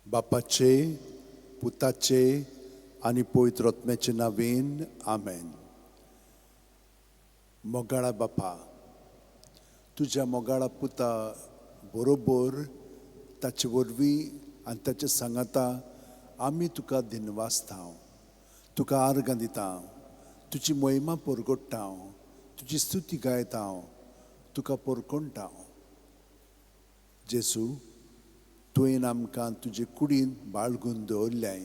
बापाचे, पुताचे आनी पवित्र आत्म्याचे नांवेन, आमेन. मोगाळा बापा, तुज्या मोगाळा पुता बरोबर ताचे वरवीं आनी ताचे सांगाता आमी तुका दिनवासता, तुका आर्गां दिता, तुजी महिमा परगट्टा, तुजी स्तुती गायता, तुका परकोणटा. जेजू, तुवें आमकां तुजे कुडीन बाळगून दवरल्याय.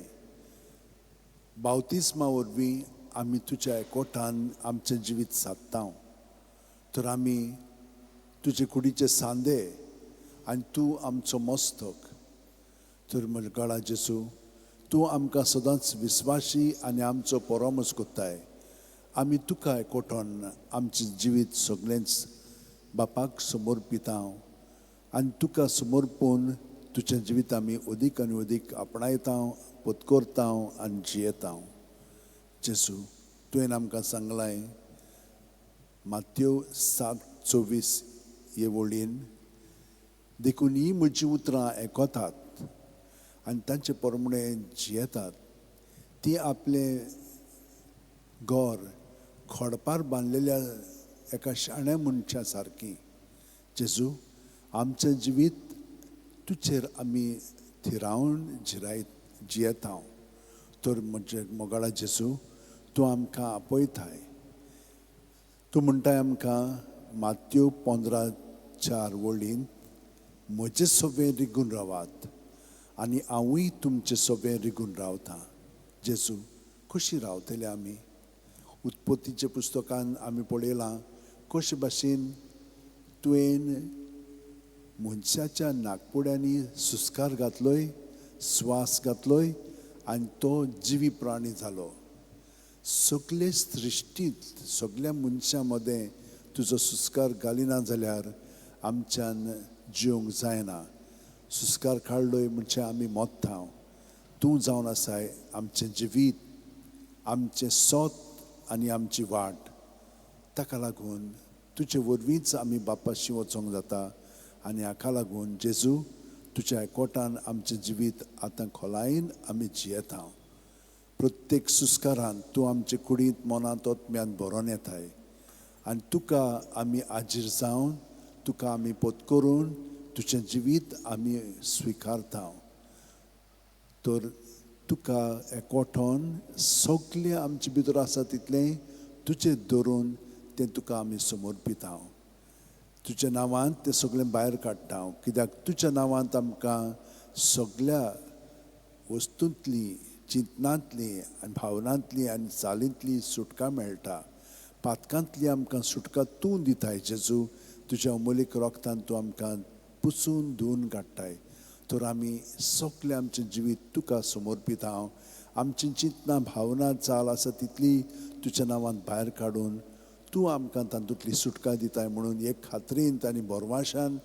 बावतिस्मा वरवीं आमी तुज्या एकवटान आमचें जिवीत सादता. तर आमी तुजे कुडीचे सांदे आनी तूं आमचो मस्तक. तर मोगाळा जेजू, तूं आमकां सदांच विस्वाशी आनी आमचो परामर्श कोत्ताय. आमी तुका एकवटोन आमचें जिवीत सगळेंच बापाक समर्पिता आनी तुका समर्पून तुजें जिवीत आमी अदीक आनी अदीक आपणायता, पत्करता आनी जियेता. जेजू, तुवें आमकां सांगलाय मात्यो 7:24 हे वळीन, देखून ही म्हजी उतरां आयकतात आनी तांचे प्रमाणे जियेतात, ती आपलें घर खडपार बांदलेल्या एका शाण्या मनशा सारकी. जेजू, आमचें जिवीत तुजेर आमी थिरावन जिरायत जियेता. तर म्हजे मोगाळा जेजू, तूं आमकां आपयताय. तूं म्हणटाय आमकां मात्यो 15:4 वळीन, म्हजे सोबें रिगून रावात आनी हांवूय तुमचे सोबें रिगून रावता. जेजू, कशी रावतले आमी? उत्पत्तीच्या पुस्तकान आमी पळयलां कशे भाशेन तुवें मनशाच्या नागपुड्यांनी सुस्कार घातलोय, स्वास घातलोय आनी तो जिवी प्राणी जालो. सगळे सृश्टींत सगळ्या मनशां मदें तुजो सुस्कार घालिना जाल्यार आमच्यान जिवंक जायना. सुस्कार काडलोय म्हणजे आमी मोत्ता. तूं जावन आसाय आमचें जिवीत, आमचें सोत आनी आमची वाट. ताका लागून तुजे वरवींच आमी बापाशी वचोंक जाता आनी हाका लागून जेजू तुज्या एकवटान आमचें जिवीत आतां खोलायेन आमी जियेता. प्रत्येक सुस्कारान तूं आमचे कुडींत, मनांत, आत्म्यांत भरोन येताय आनी तुका आमी आजीर जावन तुका आमी पत्करून तुजें जिवीत आमी स्विकारता. तर तुका एकवटोन सगळें आमचे भितर आसा तितलें तुजें धरून तें तुका आमी समर्पिता. तुज्या नांवांत तें सगळें भायर काडटा, कित्याक तुज्या नांवांत आमकां सगळ्या वस्तूंतली, चिंतनांतली आनी भावनांतली आनी चालींतली सुटका मेळटा. पातकांतली आमकां सुटका तूं दिताय जेजू. तुज्या अमोलीक रोगतान तूं आमकां पुसून धुवन काडटाय. तर आमी सगळें आमचें जिवीत तुका समर्पिता. आमची चिंतनां, भावना, चाल आसा तितली तुज्या नांवांत भायर काडून तूं आमकां तातूंतली सुटका दिताय म्हणून एक खात्रीन आनी भरवाशान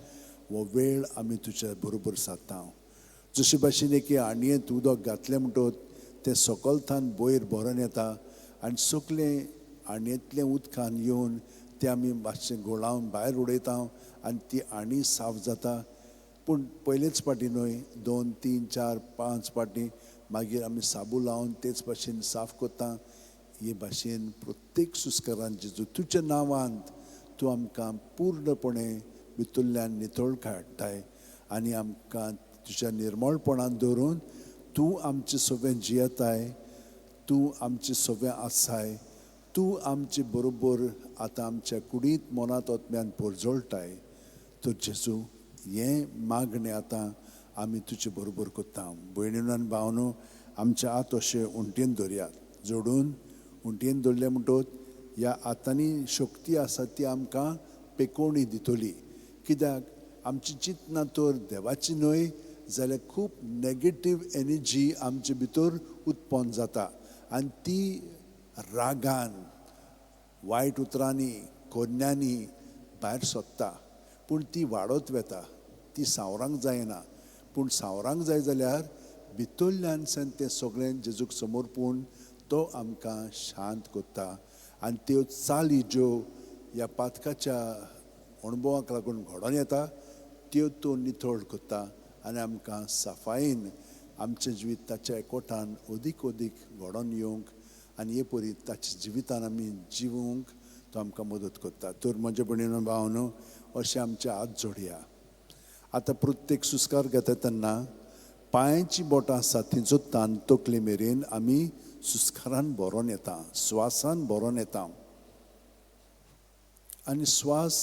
हो वेळ आमी तुज्या बरोबर सादता. जशे भाशेन एके आणयेंत उदक घातलें म्हणटकच तें सकलथान वयर भरून येता आनी सगळें आणयेंतलें उदकान येवन तें आमी मातशें घोळावन भायर उडयता आनी ती आणी साफ जाता. पूण पयलेच फावटी न्हय, 2, 3, 4, 5 फावटी मागीर आमी साबू लावन तेच भाशेन साफ करता. हे भाशेन प्रत्येक सुस्कारान जेजू तुज्या नांवांत तूं आमकां पूर्णपणे भितरल्यान नितळ काडटाय आनी आमकां तुज्या निर्मळपणान दवरून तूं आमचे सोबें जियेताय, तूं आमचे सोबें आसाय, तूं आमचे बरोबर आतां आमच्या कुडींत, मनांत, आत्म्यान परजळटाय. तर जेजू, हें मागणें आतां आमी तुजे बरोबर करता. भयणीनो आनी भावनो, आमच्या हात अशे उंटयेन धरयात, जोडून उंटयेन धरलें म्हणटकच ह्या हातांनी शक्ती आसा ती आमकां पेकोवणी दितली. कित्याक आमची चिंतनां तर देवाची न्हय जाल्यार खूब नेगेटीव एनर्जी आमचे भितर उत्पन्न जाता आनी ती रागान, वायट उतरांनी, कोन्यांनी भायर सोदता. पूण ती वाडत वता, ती सांवरांक जायना. पूण सांवरांक जाय जाल्यार भितरल्यान तें सगळें जेजूक समर्पून तो आमकां शांत करता आनी त्यो चाली ज्यो ह्या पातकाच्या अणभवाक लागून घडोवन येता त्यो तो नितळ करता आनी आमकां सफायेन आमचें जिवीत ताच्या एकवटान अदीक अदीक घडोवन येवंक आनी हे परी ताच्या जिवितान आमी जिवूंक तो आमकां मदत करता. तर म्हजे भयणीनो भावनो, अशें आमचे हात जोडया. आतां प्रत्येक सुस्कार घेता तेन्ना पांयाची बोटां आसा थंयचो तान तकले मेरेन आमी सुस्कारान भरोन येता, स्वासान भरोन येता आनी स्वास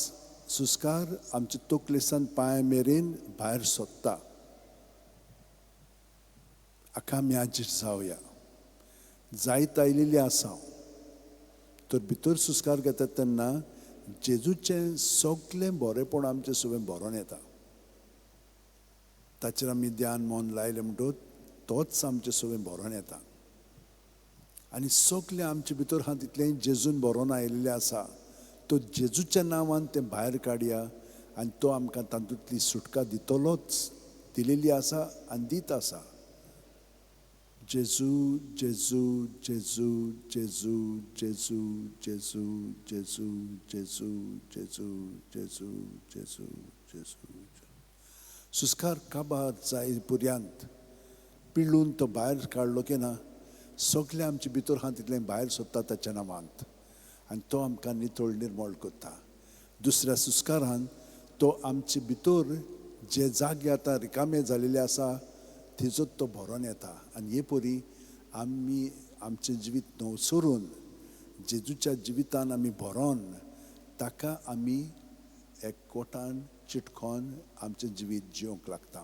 सुस्कार आमचे तकलेसान पांय मेरेन भायर सोदता. हाका आमी आजीर जावया. जायत आयिल्ली आसा तर भितर सुस्कार घेतात तेन्ना जेजूचें सगळें बरेंपण आमचें सगळें भरोन येता. ताचेर आमी ध्यान मन लायलें म्हणटकच तोच आमचें सगळें भरोन येता आनी सगळें आमचे भितर आहा तितलें जेजून भरोन आयिल्लें आसा. तो जेजूच्या नांवान तें भायर काडया आनी तो आमकां तातूंतली सुटका दितलोच, दिलेली आसा आनी दीत आसा. जेजू जेजू जेजू जेजू जेजू जेजू जेजू जेजू जेजू जेजू जेजू जेजू. सुस्कार काबार जाय पर्यंत पिळून तो भायर काडलो की ना, सगळें आमचे भितर आहा तितलें भायर सोदता ताच्या नांवांत आनी तो आमकां नितळ निर्मळ करता. दुसऱ्या सुस्कारान तो आमचे भितर जे जागे आतां रिकामे जालेले आसा थंयचो तो भरोन येता आनी हे परी आमी आमचें जिवीत नवसरून जेजूच्या जिवितान आमी भरोन ताका आमी एकवटान चिटकोन आमचें जिवीत जिवंक लागता.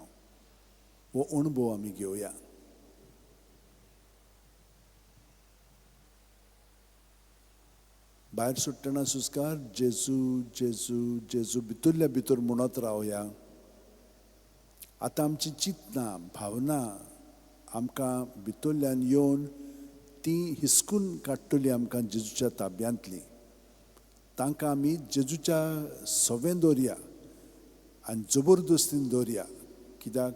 हो अणभव आमी घेवया. भायर सुट्टना सुस्कार जेजू जेजू जेजू भितरल्या भितर म्हणत रावया. आतां आमची चिंतना भावना आमकां भितरल्यान येवन ती हिसकून काडटली आमकां जेजूच्या ताब्यांतली. तांकां आमी जेजूच्या सवें दवरया आनी जबरदस्तीन दवरया, कित्याक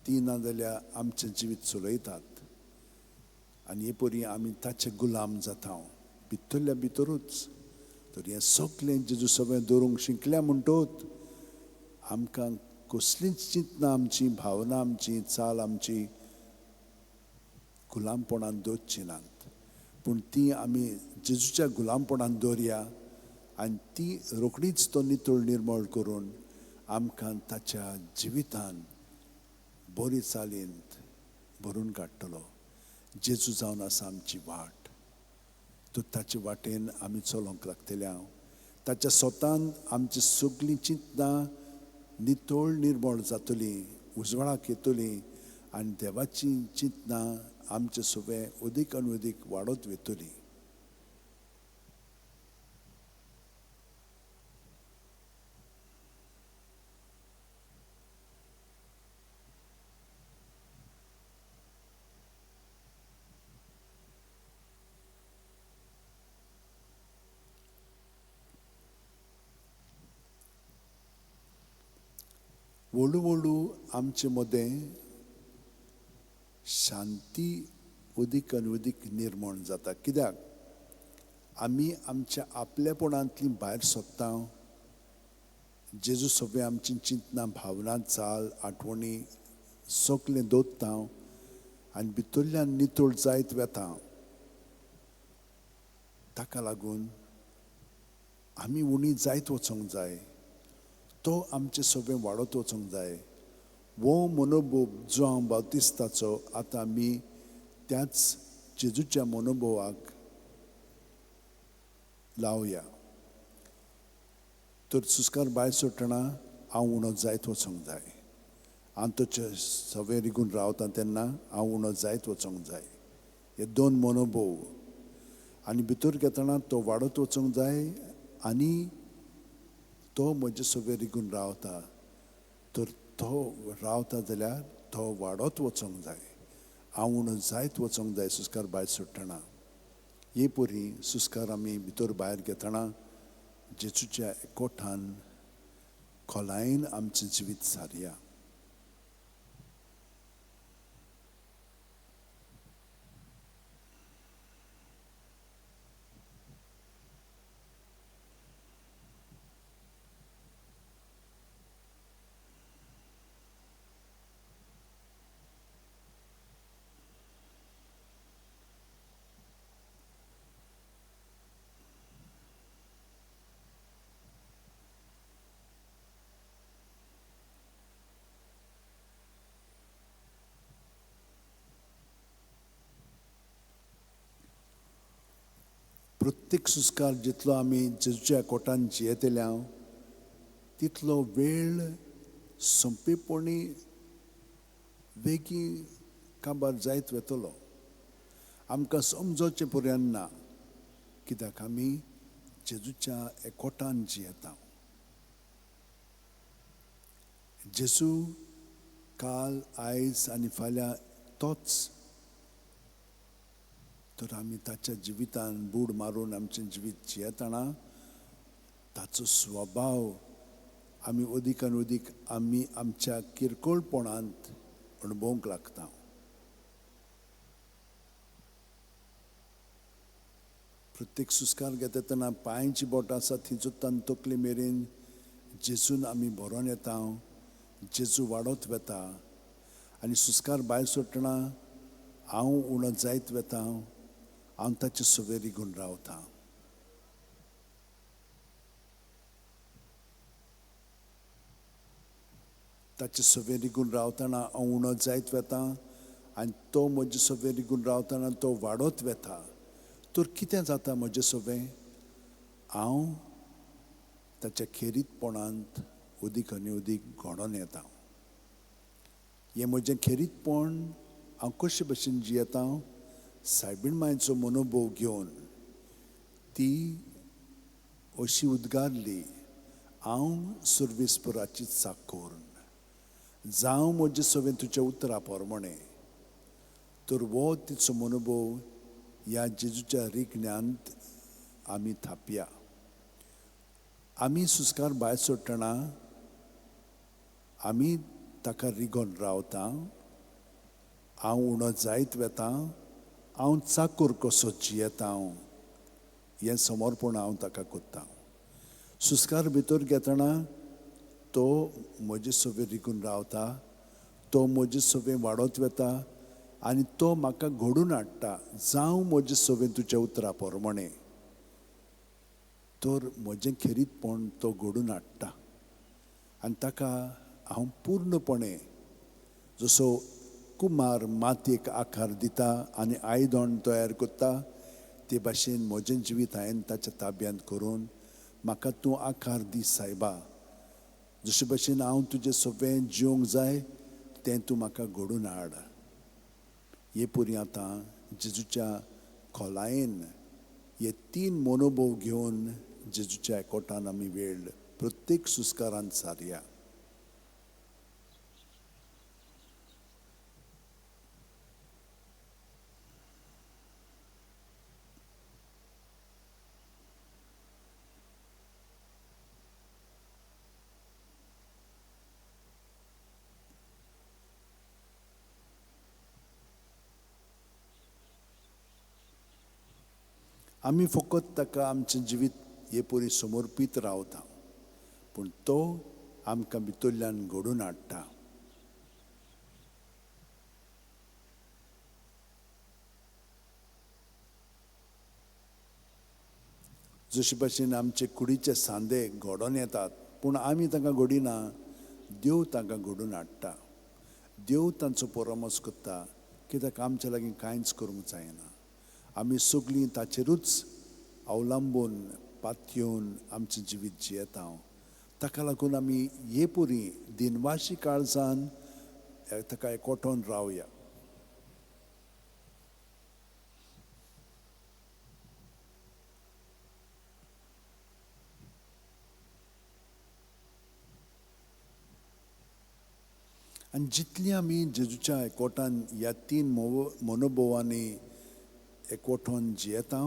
ती ना जाल्यार आमचें जिवीत चलयतात आनी हे परी आमी ताचे गुलाम जाता भितरल्या भितरूच. तर हें सगळें जेजू सगळें दवरूंक शिकल्या म्हणटकच आमकां कसलींच चिंतना आमची भावना आमची चाल आमची गुलामपणान दवरची नात, पूण ती आमी जेजूच्या गुलामपणान दवरया आनी ती रोखडीच तो नितळ निर्मळ करून आमकां ताच्या जिवितान बरी चालींत भरून काडटलो. जेजू जावन आसा आमची वाट, तर ताचे वाटेन आमी चलोवंक लागतले. हांव ताच्या स्वतान आमची सगळीं चिंतनां नितळ निर्मळ जातली, उजवाडाक येतली आनी देवाची चिंतनां आमचे सगळें अदीक आनी अदीक वाडत वतली. व्हडू व्हडू आमचे मदें शांती अदीक आनी अदीक निर्माण जाता, कित्याक आमी आमच्या आपलेपणांतली भायर सोदता. जेजू सगळें आमची चिंतना भावना चाल आठवणी सगळें दवरता आनी भितरल्यान नितळ जायत वता. ताका लागून आमी उणी जायत वचोंक जाय, तो आमचें सगळें वाडत वचोंक जाय. हो मनोभोव जो हांव बाप्तिस्ताचो आतां आमी त्याच जेजूच्या मनोभोवाक लावया. तर सुस्कार भायर सोडटना हांव उणो जायत वचोंक जाय, हांव ताचे सगळें रिगून रावता तेन्ना हांव उणो जायत वचोंक जाय. हे दोन मनोभोव आनी भितर घेतना तो वाडत वचोंक जाय आनी तो म्हजे सगळें रिगून रावता, तर तो रावता जाल्यार तो वाडत वचोंक जाय, हांव उणो जायत वचोंक जाय सुस्कार भायर सोडटना. हे परी सुस्कार आमी भितर भायर घेतना जेजूच्या एकवटान खोलायेन आमचें जिवीत सारया. प्रत्येक सुस्कार जितलो आमी जेजूच्या कोटान जियेतले हांव तितलो वेळ सोंपेपणी वेगीं काबार जायत वतलो. आमकां समजोचें पर्यंत ना, कित्याक आमी जेजूच्या एकवटान जियेता. जेजू काल, आयज आनी फाल्यां तोच, तर आमी ताच्या जिवितान बूड मारून आमचें जिवीत जियेतना ताचो स्वभाव आमी अदीक आनी अदीक आमी आमच्या किरकोळपणांत अणभवंक लागता. प्रत्येक सुस्कार घेता तेन्ना पांयची बोटां आसा थंयच्यान तकले मेरेन जेजून आमी भरोन येता, जेजू वाडत वता आनी सुस्कार भायर सोडटना हांव उणो जायत वता, हांव ताचे सवें रिगून रावता. ताचे सवें रिगून रावतना हांव उणो जायत वता आनी तो म्हजे सवें रिगून रावतना तो वाडत वता. तर कितें जाता म्हजें सवें, हांव ताच्या खेरीतपणांत अदीक आनी अदीक घडोवन येता. हें म्हजें खेरीतपण हांव कशे भशेन जियेता, सायबीण मांयचो मनोभोव घेवन ती अशी उद्गारली, हांव सर्वेस्पराची चाकर, जावं म्हजें सवें तुज्या उतरा प्रमाणें. तर हो तिचो मनोभोव ह्या जेजूच्या रिगण्यांत आमी थापया. आमी सुस्कार भायर सोडटना आमी ताका रिगोन रावता, हांव उणो जायत वता, हांव चाकूर कसो जियेता, हें समर्पण हांव ताका करता. सुस्कार भितर घेतना तो म्हजे सवें रिगून रावता, तो म्हजे सवें वाडत वता आनी तो म्हाका घडून हाडटा, जावं म्हजें सवें तुज्या उतरा प्रमाणें. तर म्हजें खेरीतपण तो घडून हाडटा आनी ताका हांव पूर्णपणे, जसो कुमार मातयेक आकार दिता आनी आयदण तयार करता ते भाशेन म्हजें जिवीत हांवें ताच्या ताब्यांत करून म्हाका तूं आकार दी सायबा, जशे भाशेन हांव तुजें सवें जिवंक जाय तें तूं म्हाका घडून हाड. हे पुरी आतां जेजूच्या खोलायेन हे तीन मनोभोव घेवन जेजूच्या एकवटान आमी वेळ प्रत्येक सुस्कारान सारया. आमी फकत ताका आमचें जिवीत हे परी समर्पीत रावता, पूण तो आमकां भितरल्यान घडोवन हाडटा. जशे भाशेन आमचे कुडीचे सांदे घडोवन येतात, पूण आमी तांकां घडिना, देव तांकां घडोवन हाडटा. देव तांचो परामर्श करता, कित्याक आमच्या लागीं कांयच करूंक जायना. आमी सगळीं ताचेरूच अवलंबून पातयेवन आमचें जिवीत जियेता. ताका लागून आमी हे पुरी दिनवाशी काळजान ताका एकवटोन रावया. आनी जितली आमी जेजूच्या एकवटान ह्या तीन मनोभोवांनी एकवटोन जियेता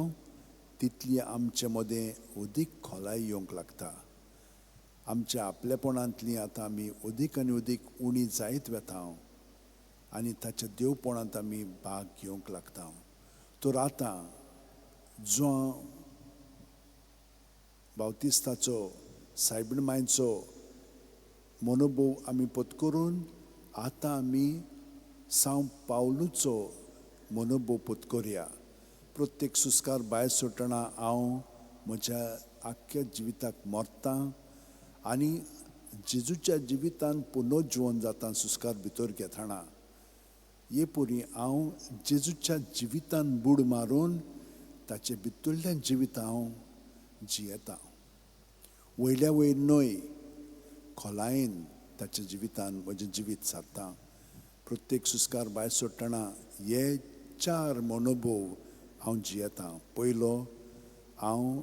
तितली आमचे मदें अदीक खोलाय येवंक लागता. आमच्या आपलेपणांतली आतां आमी अदीक आनी अदीक उणी जायत वता आनी ताच्या देवपणांत आमी भाग घेवंक लागता. तर आतां जो बावतिस्ताचो, सायबीण मांयचो मनोभोव आमी पत्करून आतां आमी सांव पावलूचो मनोभोव पत्करया. प्रत्येक सुस्कार भायर सोडटना हांव म्हज्या आख्ख्या जिविताक मरता आनी जेजूच्या जिवितान पुनर्जिवन जाता. सुस्कार भितर घेतना हे पुरी हांव जेजूच्या जिवितान बूड मारून ताचे भितरल्यान जिवीत हांव जियेता. वयल्या वयर न्हय, खोलायेन ताच्या जिवितान म्हजें जिवीत सारता. प्रत्येक सुस्कार भायर सोडटना हे चार मनोभोव हांव जियेता. पयलो, हांव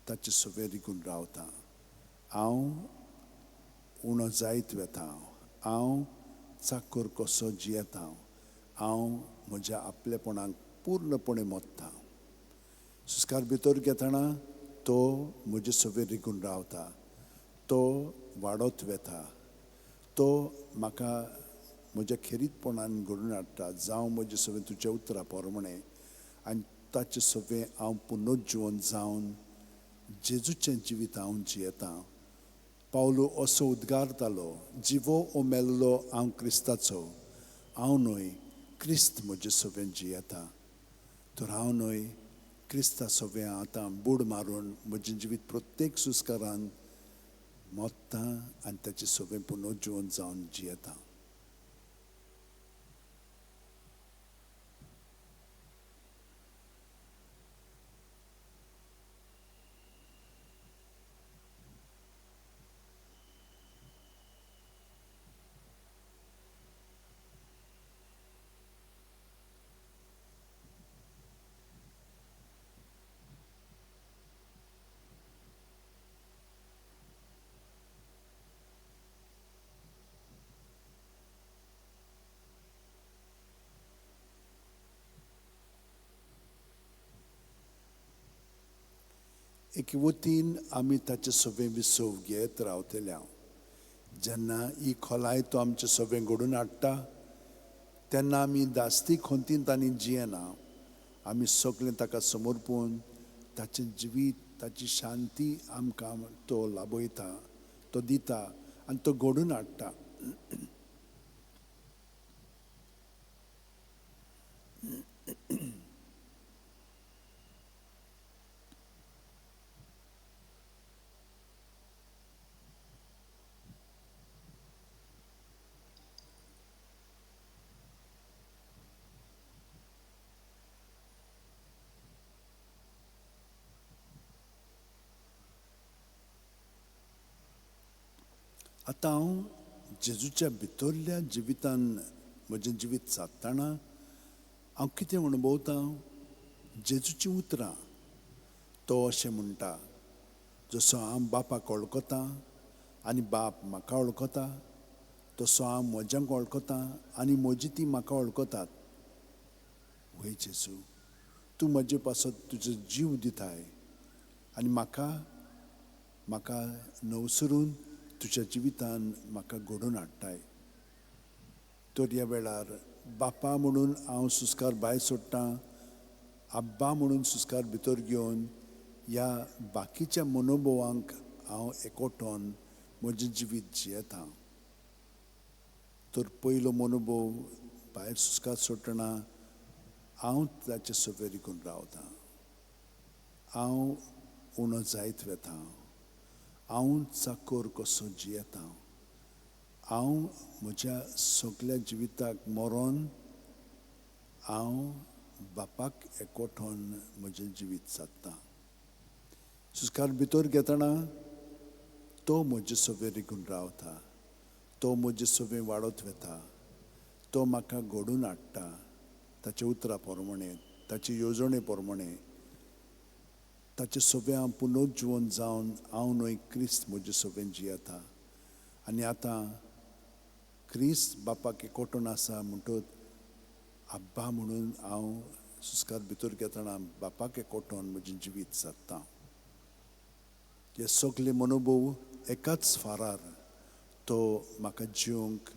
ताचे सवें रिगून रावता, हांव उणो जायत वता, हांव चाकर कसो जियेता, हांव म्हज्या आपलेपणाक पूर्णपणे मोत्ता. सुस्कार भितर घेतना तो म्हजे सवें रिगून रावता, तो वाडत वता, तो म्हाका म्हज्या खेरीतपणान घडून हाडटा. जावं म्हजे सवें तुज्या उतरां प्रमाणें आनी ताचे सवें हांव पुनर्जिवन जावन जेजूचें जिवीत हांव जियेतां. पावलो असो उद्गारतालो, जिवो ओ मेल्लो हांव क्रिस्ताचो, हांव न्हय क्रिस्त म्हजे सवें जियेता. तर हांव न्हय क्रिस्ता सवें आतां बूड मारून म्हजें जिवीत प्रत्येक सुस्कारान मोत्ता आनी ताचे सवें पुनर्जिवन जावन जियेता. एके वतीन आमी ताचे सवें विसव घेत रावतले. हांव जेन्ना ही खोलाय तो आमचे सवें घडून हाडटा तेन्ना आमी दास्ती खंतीन तांणी जियेना, आमी सगळें ताका समर्पून ताचें जिवीत, ताची शांती आमकां तो लाभयता, तो दिता आनी तो घडून हाडटा. आतां हांव जेजूच्या भितरल्या जिवितान म्हजें जिवीत सादतना हांव कितें अणभवतां? जेजूचीं उतरां. तो अशें म्हणटा, जसो हांव बापाक वळखतां आनी बाप म्हाका वळखता, तसो हांव म्हज्यांक वळखतां आनी म्हजी ती म्हाका वळखतात. वय जेजू, तूं म्हजे पासत तुजो जीव दिताय आनी म्हाका म्हाका नवसरून तुज्या जिवितान म्हाका घडोवन हाडटाय. तर ह्या वेळार बापा म्हणून हांव सुस्कार भायर सोडटां, आब्बा म्हणून सुस्कार भितर घेवन ह्या बाकीच्या मनोभवांक हांव एकवटोन म्हजें जिवीत जियेतां. तर पयलो मनोभव भायर सुस्कार सोडटना हांव ताचे सवें रिगून रावतां, हांव उणो जायत वता, हांव चाकर कसो जियेतां, हांव म्हज्या सगल्या जिविताक मरोन हांव बापाक एकवटोन म्हजें जिवीत सादतां. सुस्कार भितर घेतना तो म्हजे सवें रिगून रावता, तो म्हजे सवें वाडत वता, तो म्हाका घडून हाडटा ताच्या उतरां प्रमाणें, ताचे येवजणे प्रमाणें. ताचे सवें हांव पुनर्जिवन जावन हांव न्हय क्रिस्त म्हजे सवें जियेता. आनी आतां क्रिस्त बापाक एकवटून आसा म्हणटच आब्बा म्हणून हांव सुस्कार भितर घेतना बापाक एकवटून म्हजें जिवीत सादतां. हे सगळे मनोभव एकाच फारार तो म्हाका जिवंक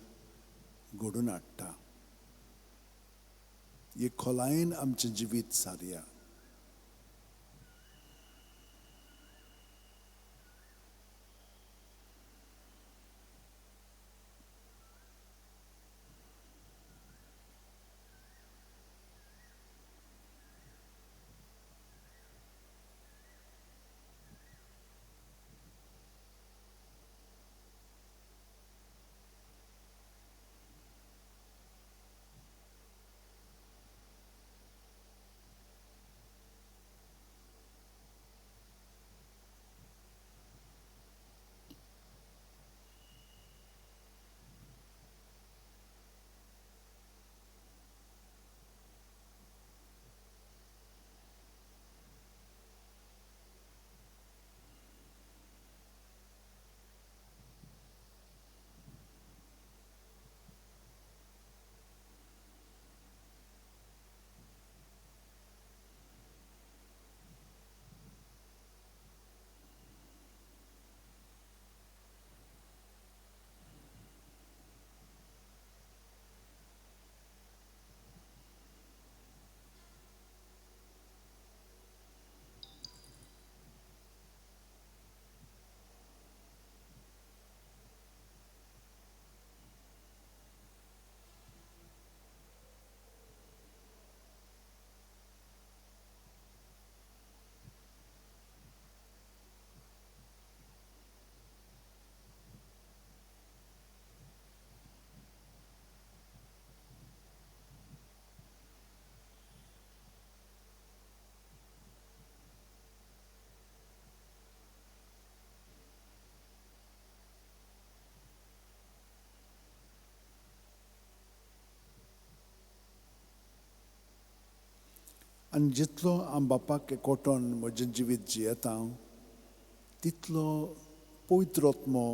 घडून हाडटा. हे खोलायेन आमचें जिवीत सारया. आनी जितलो हांव बापाक एकवटोन म्हजें जिवीत जियेता तितलो पवित्र आत्मो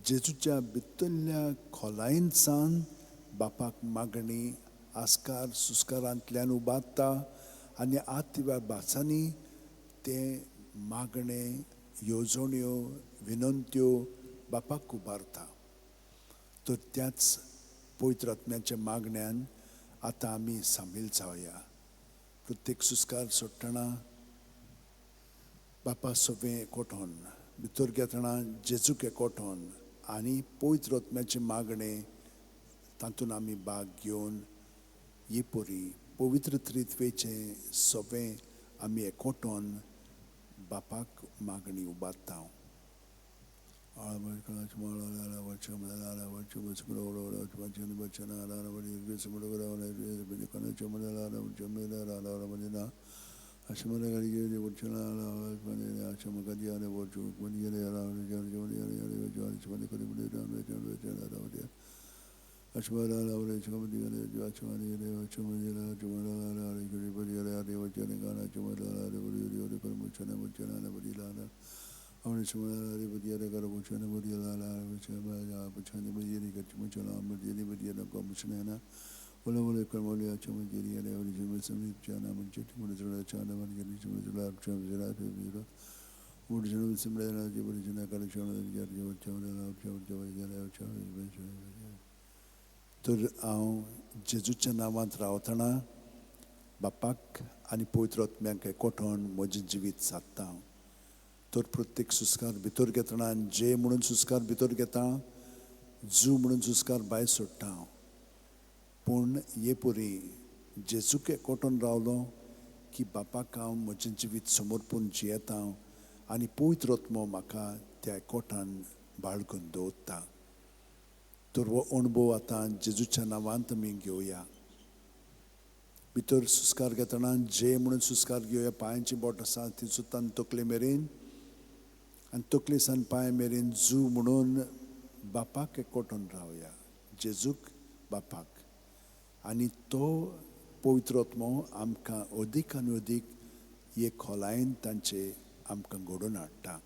जेजूच्या भितरल्या खोलायेन सावन बापाक मागणी आस्कार सुस्कारांतल्यान उबारता आनी आत्व्या भासांनी तें मागणें, येवजण्यो, विनंत्यो बापाक उबारता. तर त्याच पवित्र आत्म्याच्या मागण्यान आतां आमी सामील जावया. प्रत्येक सुस्कार सोडटना बापा सवें एकवटोन, भितर घेतना जेजूक एकवटोन आनी पवित्र आत्म्याचें मागणें तातूंत आमी भाग घेवन ही परी पवित्र त्रित्वेचें सवें आमी एकवटोन बापाक मागणी उबारता. तर हांव जेजूच्या नांवांत रावतना बापाक आनी पवित्र आत्म्याक एकवटोन म्हजें जिवीत सादता. तर प्रत्येक सुस्कार भितर घेतना जे म्हणून सुस्कार भितर घेता, जू म्हणून सुस्कार भायर सोडटा. पूण हे परी जेजूक एकवटोन रावलो की बापाक हांव म्हजें जिवीत समर्पून जियेता आनी पवित्र आत्मो म्हाका त्या एकवटान बाळगून दवरता. तर हो अणभव आतां जेजूच्या नांवांत आमी घेवया. भितर सुस्कार घेतना जे म्हणून सुस्कार घेवया. पांयांची बोट आसा ती सुद्दां तकले मेरेन आनी तकले सान पांय मेरेन जू म्हणून बापाक एकवटून रावया, जेजूक बापाक. आनी तो पवित्र आत्मो आमकां अदीक आनी अदीक हे खोलायेन तांचे आमकां घडोवन हाडटा.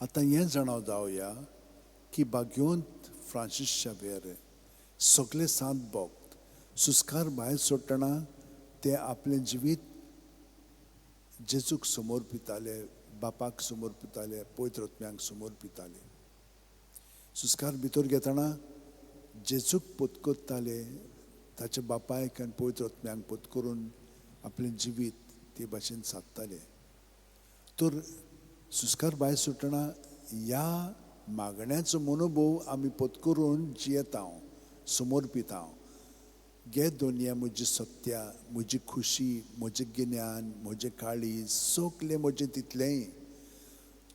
आतां हें जाणा जावया की भाग्यवंत फ्रांसीस शावेर सगळे सात भक्त सुस्कार भायर सोडटना ते आपलें जिवीत जेजूक समर्पिताले, बापाक समर्पिताले, पवित्र आत्म्याक समर्पिताले. सुस्कार भितर घेतना जेजूक पत्करताले, ताच्या बापायक आनी पवित्र आत्म्याक पत्करून आपलें जिवीत ते भाशेन सादताले. तर सुस्कार भायर सुटना ह्या मागण्याचो मनोभोव आमी पत्करून जियेता, समर्पिता. गे दोनया म्हजी सत्या, म्हजी खुशी, म्हजें गिन्यान, म्हजें काळीज, सगलें म्हजें तितलेंय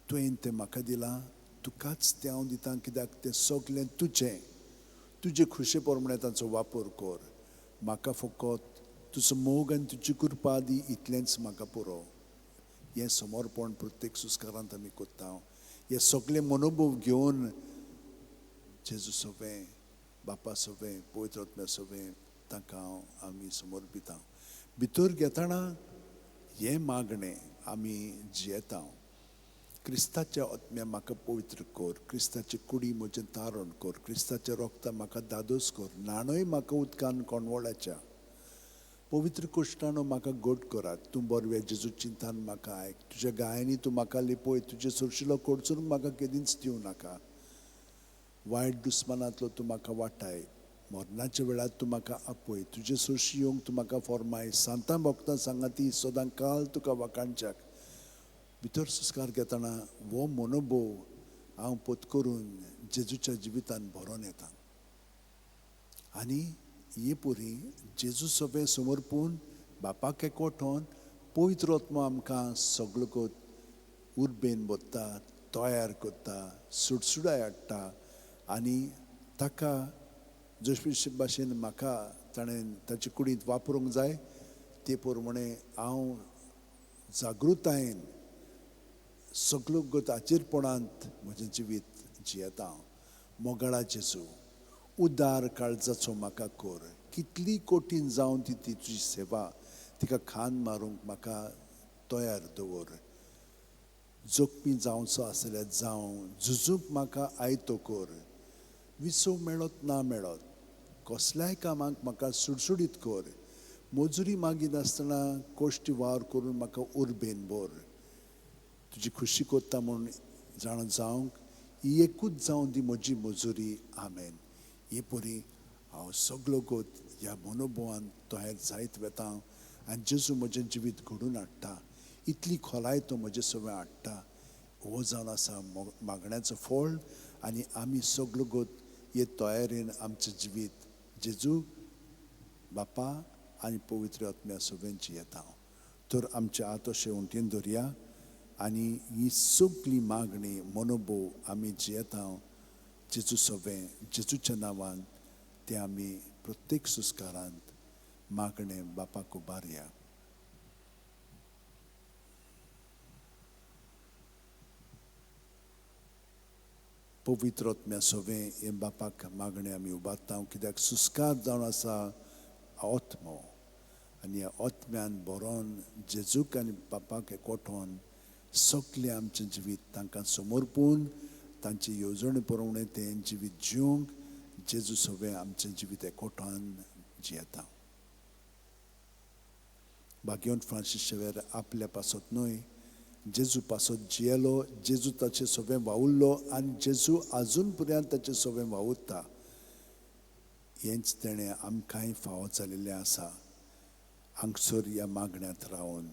तुवें तें म्हाका दिलां, तुकाच तें हांव दितां, कित्याक तें सगलें तुजें. तुजे खुशे प्रमाणे तांचो वापर कर. म्हाका फकत तुजो मोग आनी तुजी कृपा दी, इतलेंच म्हाका पुरो. हें समर्पण प्रत्येक सुस्कारांत आमी करता. हे सगळे मनोभोव घेवन जेजू सवें, बापा सवें, पवित्र आत्म्या सवें तांकां हांव आमी समर्पिता. भितर घेतना हें मागणें आमी जियेता. क्रिस्ताच्या आत्म्या म्हाका पवित्र कर, क्रिस्ताची कुडी म्हजें तारण कर, क्रिस्ताचें रोगता म्हाका दादोस कर, न्हाणय म्हाका उदकान कोणवळाच्या, पवित्र कुश्टानो म्हाका गोड करात. तूं बरव्या जेजू चिंतान म्हाका आयक, तुज्या गायांनी तूं म्हाका लिपय, तुजे सुरशिलो कडसून म्हाका केदींच दिवं नाका. वायट दुस्मानांतलो तूं म्हाका वाटाय, मरणाच्या वेळार तूं म्हाका आपय, तुजे सुरशी येवंक तूं म्हाका फॉर्माय. सांतां भक्तां सांगाती सदां काल तुका वाखाणच्याक. भितर संस्कार घेतना हो मनोभोव हांव पत्करून जेजूच्या जिवितान भरोन येता. आनी हे परी जेजू सगळें समर्पून बापाक एकवटोन पवित्र आत्मो आमकां सगळो उर्बेन भरता, तयार करता, सुडसुडाय हाडटा आनी ताका जशे भाशेन म्हाका ताणें ताचे कुडींत वापरूंक जाय ते प्रमाणे हांव जागृतायेन सगळो गत आचेरपणांत म्हजें जिवीत जियेता. मोगाळा जेजू, उदार काळजाचो म्हाका कर, कितली कठीण जावन ती तुजी सेवा, तिका खान मारूंक म्हाका तयार दवर. जोखमी जावचो आसल्यार जावं, झुजूंक म्हाका आयतो कर, विसव मेळत ना मेळत कसल्याय कामाक म्हाका सुडसुडीत कर, मजुरी मागिनासतना कश्टी वावर करून म्हाका उर्बेन भर. तुजी खुशी करता म्हूण जाणा जावंक ही एकूच जावन दी म्हजी मजुरी. आमेन. हे परी हांव सगलो गोत ह्या मनोभवान तयार जायत वेता आनी जेजू म्हजें जिवीत घडून हाडटा. इतली खोलाय तो म्हजें सगळें हाडटा. हो जावन आसा मागण्याचो फळ आनी आमी सगलो गोत हे तयारेन आमचें जिवीत जेजू बापा आनी पवित्र आत्म्या सगळें जियेता. तर आमचे हात अशें उंटीन धरया आनी ही सगळी मागणी मनोभव आमी जियेता जेजू सगळें जेजूच्या नांवान ते आमी प्रत्येक सुस्कारांत मागणे बापाक उबारया. पवित्र आत्म्या सगळें हे बापाक मागणे आमी उबारता, कित्याक सुस्कार जावन आसा आत्मो आनी ह्या आत्म्यान बरोवन जेजूक आनी बापाक एकवटोवन सगळें आमचें जिवीत तांकां समर्पून तांचे येवजणे प्रमाणे तें जिवीत जिवंक जेजू सगळें आमचें जिवीत एकवटान जियेता. भाग्यवंत फ्रांसीस शेवेर आपल्या पासत न्हय जेजू पासत जियेलो, जेजू ताचे सगळें वावुरलो आनी जेजू आजून पर्यंत ताचें सगळें वावुरता. हेंच तेणें आमकांय फावो जाल्लें आसा हांगसर ह्या मागण्यांत रावन.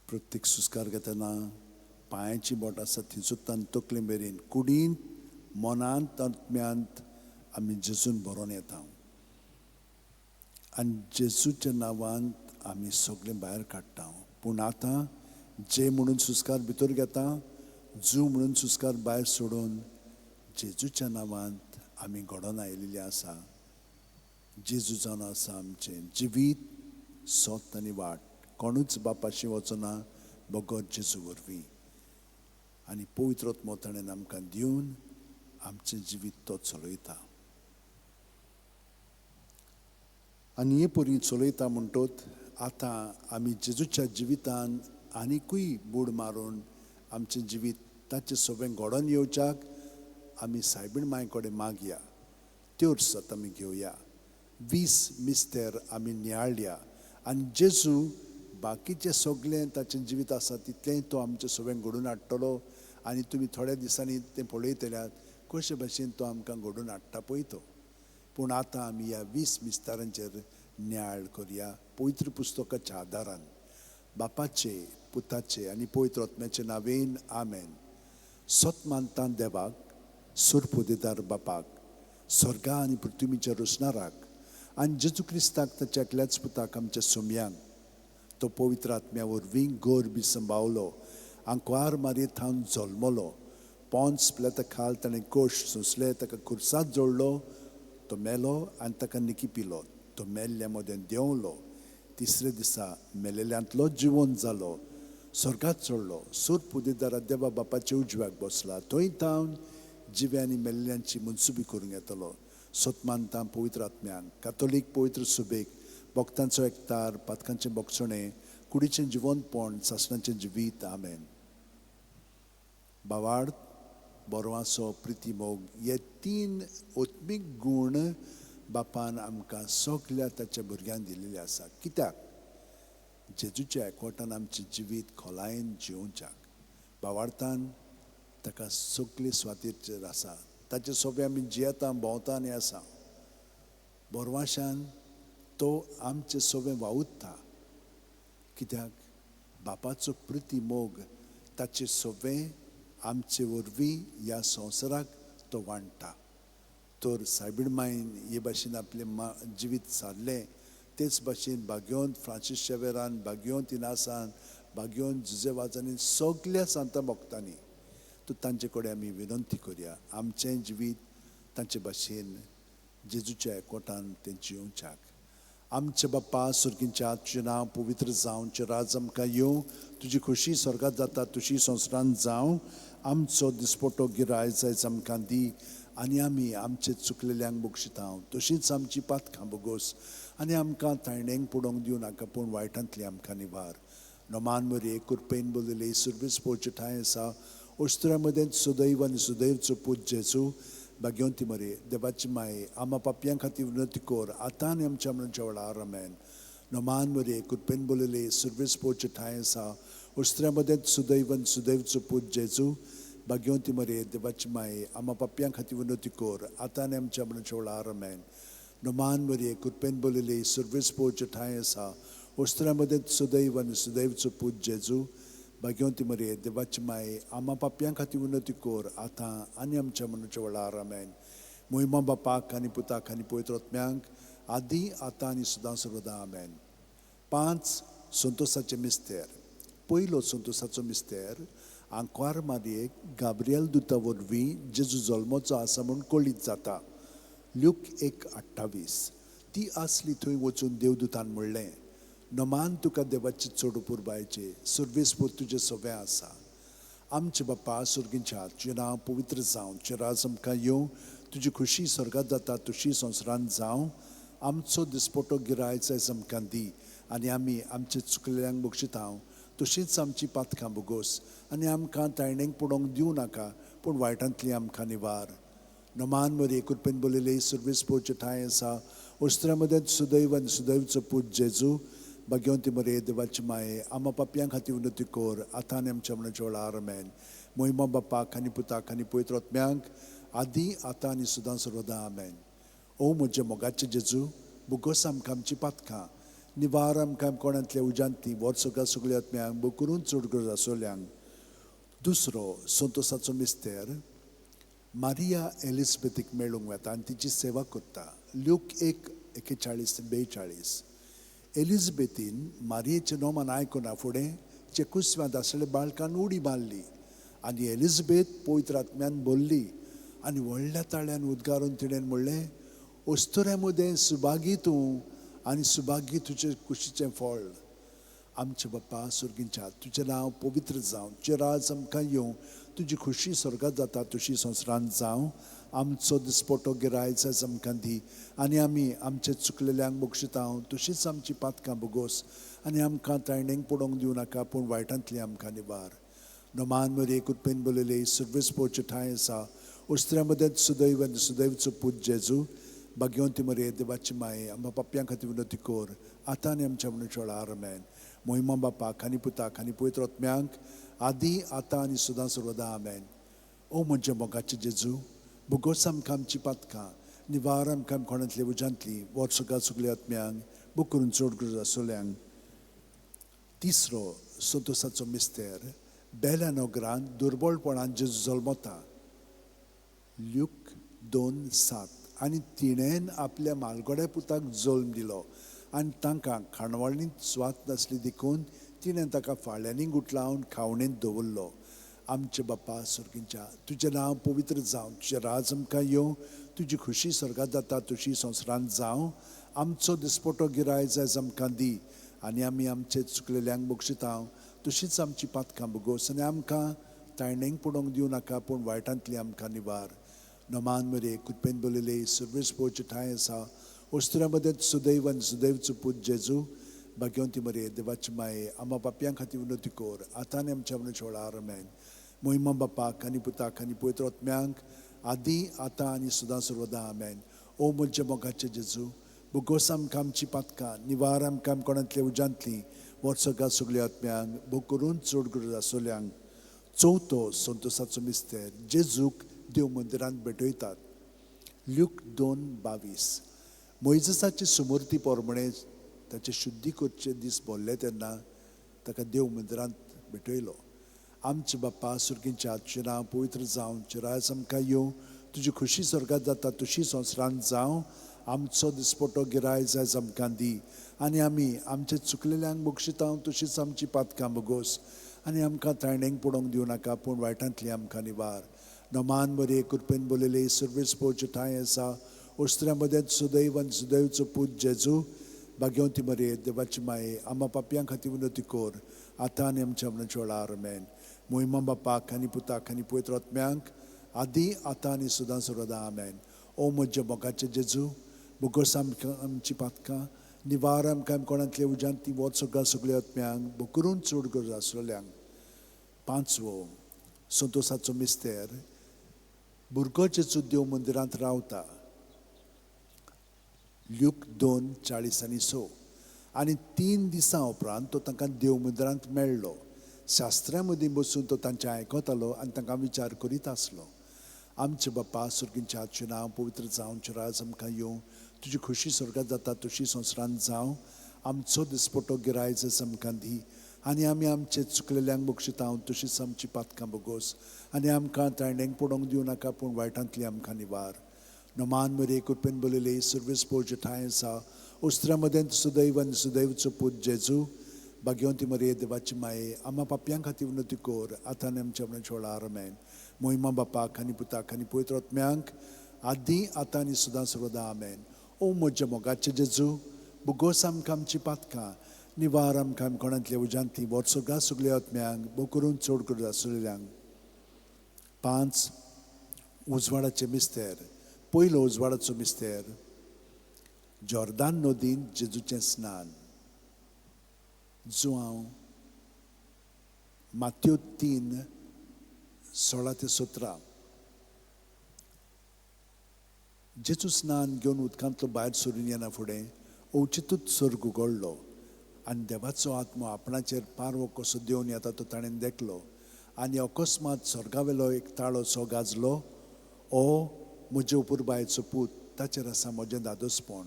प्रत्येक सुस्कार घेतना पांयाची बोट आसा थंयसर तकले मेरेन कुडींत मनांत आत्म्यांत आमी जेजून भरोन येता आनी जेजूच्या नांवान आमी सगळें भायर काडटा. पूण आतां जे म्हणून सुस्कार भितर घेता, जू म्हणून सुस्कार भायर सोडून जेजूच्या नांवांत आमी घडोवन आयिल्ले आसा. जेजू जावन आसा आमचें जिवीत, सत आनी वाट. कोणूच बापाशी वचना बगर जेजू वरवीं. आनी पवित्र आत्मो ताणें आमकां दिवन आमचें जिवीत तो चलयता. आनी हे परी चलयता म्हणटत आतां आमी जेजूच्या जिवितान आनिकूय बूड मारून आमचें जिवीत ताचें सगळें घडोवन येवच्याक आमी सायबीण मांय कडेन मागया. त्यो सत आमी घेवया. 20 मिस्तेर आमी नियाळया आनी जेजू बाकीचें सगळें ताचें जिवीत आसा तितलेंय तो आमचें सगळें घडोवन हाडटलो. आनी तुमी थोड्या दिसांनी तें पळयतल्यात कशे भाशेन तो आमकां घडोवन हाडटा पळय तो. पूण आतां आमी ह्या 20 मिस्तारांचेर नियाळ करया पवित्र पुस्तकाच्या आदारान. बापाचे, पुताचे आनी पवित्र आत्म्याचे नांवेन आमेन. सत मानता देवाक, सुरपुदेदार बापाक, स्वर्गा आनी पृथ्वीच्या रचणाराक आनी जेजू क्रिस्ताक ताच्या एकल्याच पुताक आमच्या सोम्यांक, तो पवित्र आत्म्या वरवीं गर्भ संभावलो, आंकवार मारये थावन जल्मलो, पोंस प्लेता खाल ताणें कोश सोंसले, ताका खुर्सात जोडलो, तो मेलो आनी ताका निकी पिलो, तो मेल्ल्या मदें देंवलो, तिसरे दिसा मेलेल्यांतलो जिवन जालो, स्वर्गात चडलो, सुरपुदेदारा देवा बापाच्या उजव्याक बसला, थंय थावन जिव्या आनी मेल्ल्यांची मनसुबी करूंक येतलो. सत मानता पवित्र आत्म्यांक, कातोलीक पवित्र सुबेक, भक्तांचो एकतार, पातकांचें बोगसणें, कुडीचें जिवनपण, सासणाचें जिवीत. आमेन. बावाड, बरवासो, प्रिती, मोग हे 3 आत्मीक गूण बापान आमकां सगल्या ताच्या भुरग्यांक दिल्ले आसा. कित्याक? जेजूच्या एकवटान आमचें जिवीत खोलायेन जिवोवच्याक. बावार्थान ताका सगळे स्वातीचेर आसा, ताचे सोबे आमी जियेता, भोंवता आनी आसा. बोरवाशान तो आमचे सोबे वावुरता, कित्याक बापाचो प्रिती मोग ताचे सोबे आमचे वरवीं ह्या संवसाराक तो वांट्टा. तर सायबीण मायन हे भाशेन आपलें जिवीत सारलें, तेच भाशेन भाग्योंत फ्रांसीस शेवेरान, भाग्योंत इनासान, भाग्योंत जुजे वाजांनी, सगल्या सांता भक्तांनी. तर तांचे कडेन आमी विनंती करया, आमचें जिवीत तांचे भाशेन जेजूच्या एकवटान तें जियोवच्याक. आमचे बाप्पा सुर्गींच्या, तुजें नांव पवित्र जावं, तुजें राज आमकां येवं, तुजी खोशी स्वर्गात जाता तशी संवसारांत जावं. आमचो दिसपटो गिराय जायच आमकां दी आनी आमी आमचे चुकलेल्यांक बक्षिता तशींच आमची पातकां बोगोस आनी आमकां तायणेंक पडोवंक दिवं नाका, पूण वायटांतली आमकां निवार. नमान मरये, कृपेन बोलले, सुर्वीस पोवचे ठांय आसा, ओस्त्र्या मदें सुदैव आनी सुदैवचो पूत जेजू. भाग्यवंती मरे, देवाची माये, आमा पापयां खातीर विनंती कर आतां आनी आमच्या मरणाच्या वेळार. आमेन. नमान मरये, कृपेन बोलले, सुर्वीस पोवचे ठांय आसा, ओस्त्र्या मदें सुदैव आनी सुदैवचो पूत जेजू. भाग्यवंती मरये, देवाची माये, आमा पापयां खातीर विनंती कर आतां आनी आमच्या मरणाच्या वेळार. आमेन. नमान मरये, कृपेन बोलले, सुर्वीस पोवचे ठांय आसा, ओस्त्र्या मदें सुदैव आनी सुदैवचो पूत जेजू. भाग्यवंती मरये, देवाची माये, आमा पापयां खातीर विनंती कर आतां आनी आमच्या मरणाच्या वेळार. आमेन. मोहिमा बापाक आनी पुताक आनी पवित्र आत्म्यांक, आदी आतां आनी सदां सर्वदा. आमेन. 5 संतोसाचे मिस्तेर. पयलो संतोसाचो मिस्तेर, आंकवार मारयेक गाब्रियल दुता वरवीं जेजू जल्मचो आसा म्हूण कळीत जाता. ल्यूक 1:28. ती आसली थंय वचून देवदूतान म्हणलें, नमान तुका देवाची चड पुरबायचे, सर्वेस्पर तुजें सगळें आसा. आमचे बाप्पा सुर्गींच्या, तुजें नांव पवित्र जावं, तुजें राज आमकां येवं, तुजी खोशी स्वर्गात जाता तशी संवसारांत जावं. आमचो दिसपटो गिराय जायज आमकां दी आनी आमी आमचे चुकलेल्यांक बक्षिता तशींच आमची पातकां बोगोस आनी आमकां तायणेंक पडोवंक दिवं नाका, पूण वायटांतली आमकां निवार. नमान मरये, कृपेन बोलले, सुर्वेस पोवचे ठांय आसा, ओस्त्र्या मदें सुदैव आनी सुदैवचो पूत जेजू. भाग्यवंती मरये, देवाची माये, आमा पापयां खातीर विनंती कर आतां आनी आमच्या मरणाच्या वेळार. आमेन. मोहिमा बापाक आनी पुताक आनी पवित्र आत्म्यांक, आदी आतां आनी सदां सर्वदा. आमेन. ओ म्हज्या मोगाचे जेजू, बोगोस आमकां आमची पातकां, निवार आमकां कोणांतल्या उज्यांतली, वर्सगा सगल्या आत्म्यांक बोकरून चड गरज आसोल्यांक. दुसरो संतोसाचो मिस्तेर, मारिया एलिजबेथीक मेळूंक वेता आनी तिची सेवा करता. ल्यूक 1:41-42. एलिजबेथीन मारियेचें नोमान आयकना फुडें चेकुस्व्यांत आसलेल्या बाळकान उडी मारली आनी एलिजबेथ पवित्र आत्म्यान भरली आनी व्हडल्या ताळ्यान उद्गारून तिणें म्हणलें, ओस्तुऱ्या मदें सुभागी तूं आनी सुभागी तुजे कुशीचें फळ. आमचे बाप्पा सुर्गींच्या, तुजें नांव पवित्र जावं, तुजें राज आमकां येवं, तुजी खोशी स्वर्गात जाता तशी संवसारांत जावं. आमचो दिसपटो गिराय जायज आमकां दी आनी आमी आमचे चुकलेल्यांक बक्षिता तशींच आमची पातकां बोगोस आनी आमकां तायणेंक पडोवंक दिवं नाका, पूण वायटांतली आमकां निवार. नमान मरये, कृपेन बोलले, सुर्वेस पोवचे ठांय आसा, ओस्त्र्या मदें सुदैव आनी सुदैवचो पूत जेजू. भाग्यवंती मरये, देवाची माये, आमकां पापयां खातीर विनंती कर आतां आनी आमच्या मरणाच्या वेळार. आमेन. मोहिमा बापाक आनी पुताक आनी पवित्र आत्म्यांक, आदी आतां आनी सदां सर्वदा. आमेन. ओ म्हज्या मोगाचे जेजू, बोगोस आमकां आमची पातकां, निवार आमकां कोणांतली उज्यांतली, वर्सगा सगल्या आत्म्यांक बोकरून चड गरज आसोल्यांक. तिसरो संतोसाचो मिस्तेर, बेल्या नगरांत दुर्बळपणान जेजू जल्मता. ल्यूक 2:7. आनी तिणेन आपल्या मालगड्या पुताक जल्म दिलो आनी तांकां खाणवळींत सुवात नासली देखून तिणें ताका फाळ्यांनी गुटलावन खावणेंत दवरलो. आमचे बाप्पा सुर्गींच्या, तुजें नांव पवित्र जावं, तुजें राज आमकां येवं, तुजी खोशी स्वर्गात जाता तशी संवसारांत जावं. आमचो दिसपटो गिराय जायज आमकां दी आनी आमी आमचे चुकलेल्यांक बक्षिता तशींच आमची पातकां बोगोस आनी आमकां तायणेंक पडोवंक दिवं नाका, पूण वायटांतली आमकां निवार. नमान मरये, कृपेन बोलले, सुर्वेस पोवचे ठांय आसा, ओस्त्र्या मदें सुदैव आनी सुदैवचो पूत जेजू. भाग्यवंती मरये, देवाची माये, आमा पापयां खातीर विनंती कर आतां आनी आमच्या मरणाच्या वेळार. आमेन. मोहिमा बापाक आनी पुताक आनी पवित्र आत्म्यांक, आदी आतां आनी सदां सर्वदा. आमेन. ओ म्हज्या मोगाचे जेजू, बोगोस आमकां आमची पातकां, निवार आमकां कोणांतल्या उज्यांतली, वर्सगा सगल्या आत्म्यांक बोकरून चड गरज आसोल्यांक. चवथो संतोसाचो मिस्तेर, जेजूक देव मंदिरांत भेटयतात. ल्यूक 2:22. मोयजसाची सुमूर्ती पोरमणे ताचे शुद्धी करचे दीस भरले तेन्ना ताका देव मंदिरांत भेटयलो आमचे बाप्पा सुर्गींच्या, तुजें नांव पवित्र जावं, तुजें राज आमकां येवं, तुजी खुशी स्वर्गात जाता तशी संवसारांत जावं. आमचो दिसपटो गिरायज आयज आमकां दी आनी आमी आमचे चुकलेल्यांक बक्षिता तशीच आमची पातकां बगोस आनी आमकां ताणेंक पडोवंक दिवं नाका, पूण वायटांतली आमकां निवार. नमान बरे कृपेन बोलयले सर्वेस पोवचे ठांय आसा. ओस्त्र्या मदें सुदैव आनी सुदैवचो पूत जेजू, भाग्यवंती मरे देवाची माये, आमा पापयां खातीर विनवती कर आतां आनी आमच्या मरणाच्या वेळार. आमेन. मोहिमा बापाक आनी पुताक आनी पवित्र आत्म्यांक, आदी आतां आनी सदां सर्वदा. आमेन. ओ म्हज्या मोगाचे जेजू, बोगस आमकां आमची पातकां निवार आमकां कोणांतले उज्यांत ती वच सगळ्या सगळ्या आत्म्यांक बोकरून चड गरज आसलेल्यांक. पांचवो संतोसाचो मिस्तेर, भुरगो जेजू देव मंदिरांत रावता. ल्यूक 2:40-6. आनी 3 दिसां उपरांत तो तांकां देव मंदिरांत मेळ्ळो. शास्त्र्यां मदीं बसून तो तांचें आयकतालो आनी तांकां विचार करीत आसलो. आमचे बाप्पा सुर्गींच्या, तुजें नांव पवित्र जावं, तुजें राज आमकां येवं, तुजी खुशी स्वर्गात जाता तशी संवसारांत जावं. आमचो दिसपटो गिरायज आमकां दी आनी आमी आमचे चुकलेल्यांक बक्षिता तशीच आमची पातकां बगोस आनी आमकां ताणेंक पडोवंक दिवं नाका, पूण वायटांतली आमकां निवार. नमान मरे कृपेन बोलयले सर्वेस पोवचे ठांय आसा. उस्त्र्या मदें सुदैव आनी सुदैवचो पूत जेजू, भाग्यवंती मरे देवाची माये, आमा पापयां खातीर विनवती कर आतां आनी आमच्या मरणाच्या वेळार. आमेन. मोहिमा बापाक आनी पुताक आनी पवित्र आत्म्यांक, आदी आतां आनी सदां सर्वदा. आमेन. ओ म्हज्या मोगाचे जेजू, बोगोस आमकां आमची पातकां निवार आमकां कोणांतल्या उज्यांतली वच सगळ्या सगळ्या आत्म्यांक बोकरून चड करून आसलेल्यांक. 5 उजवाडाचे मिस्तेर. पयलो उजवाडाचो मिस्तेर, जॉर्दान नदीन जेजूचें स्नान. जुआंव मात्यो 3:16-17. जेजू स्नान घेवन उदकांतलो भायर सरून येना फुडें अवचितूच सर्ग उगडलो आनी देवाचो आत्मो आपणाचेर पारवो कसो देंवन येता तो ताणें देखलो. आनी अकस्मात स्वर्गावेलो एक ताळो सो गाजलो, ओ म्हजे अपुरबायेचो पूत, ताचेर आसा म्हजें दादोसपण.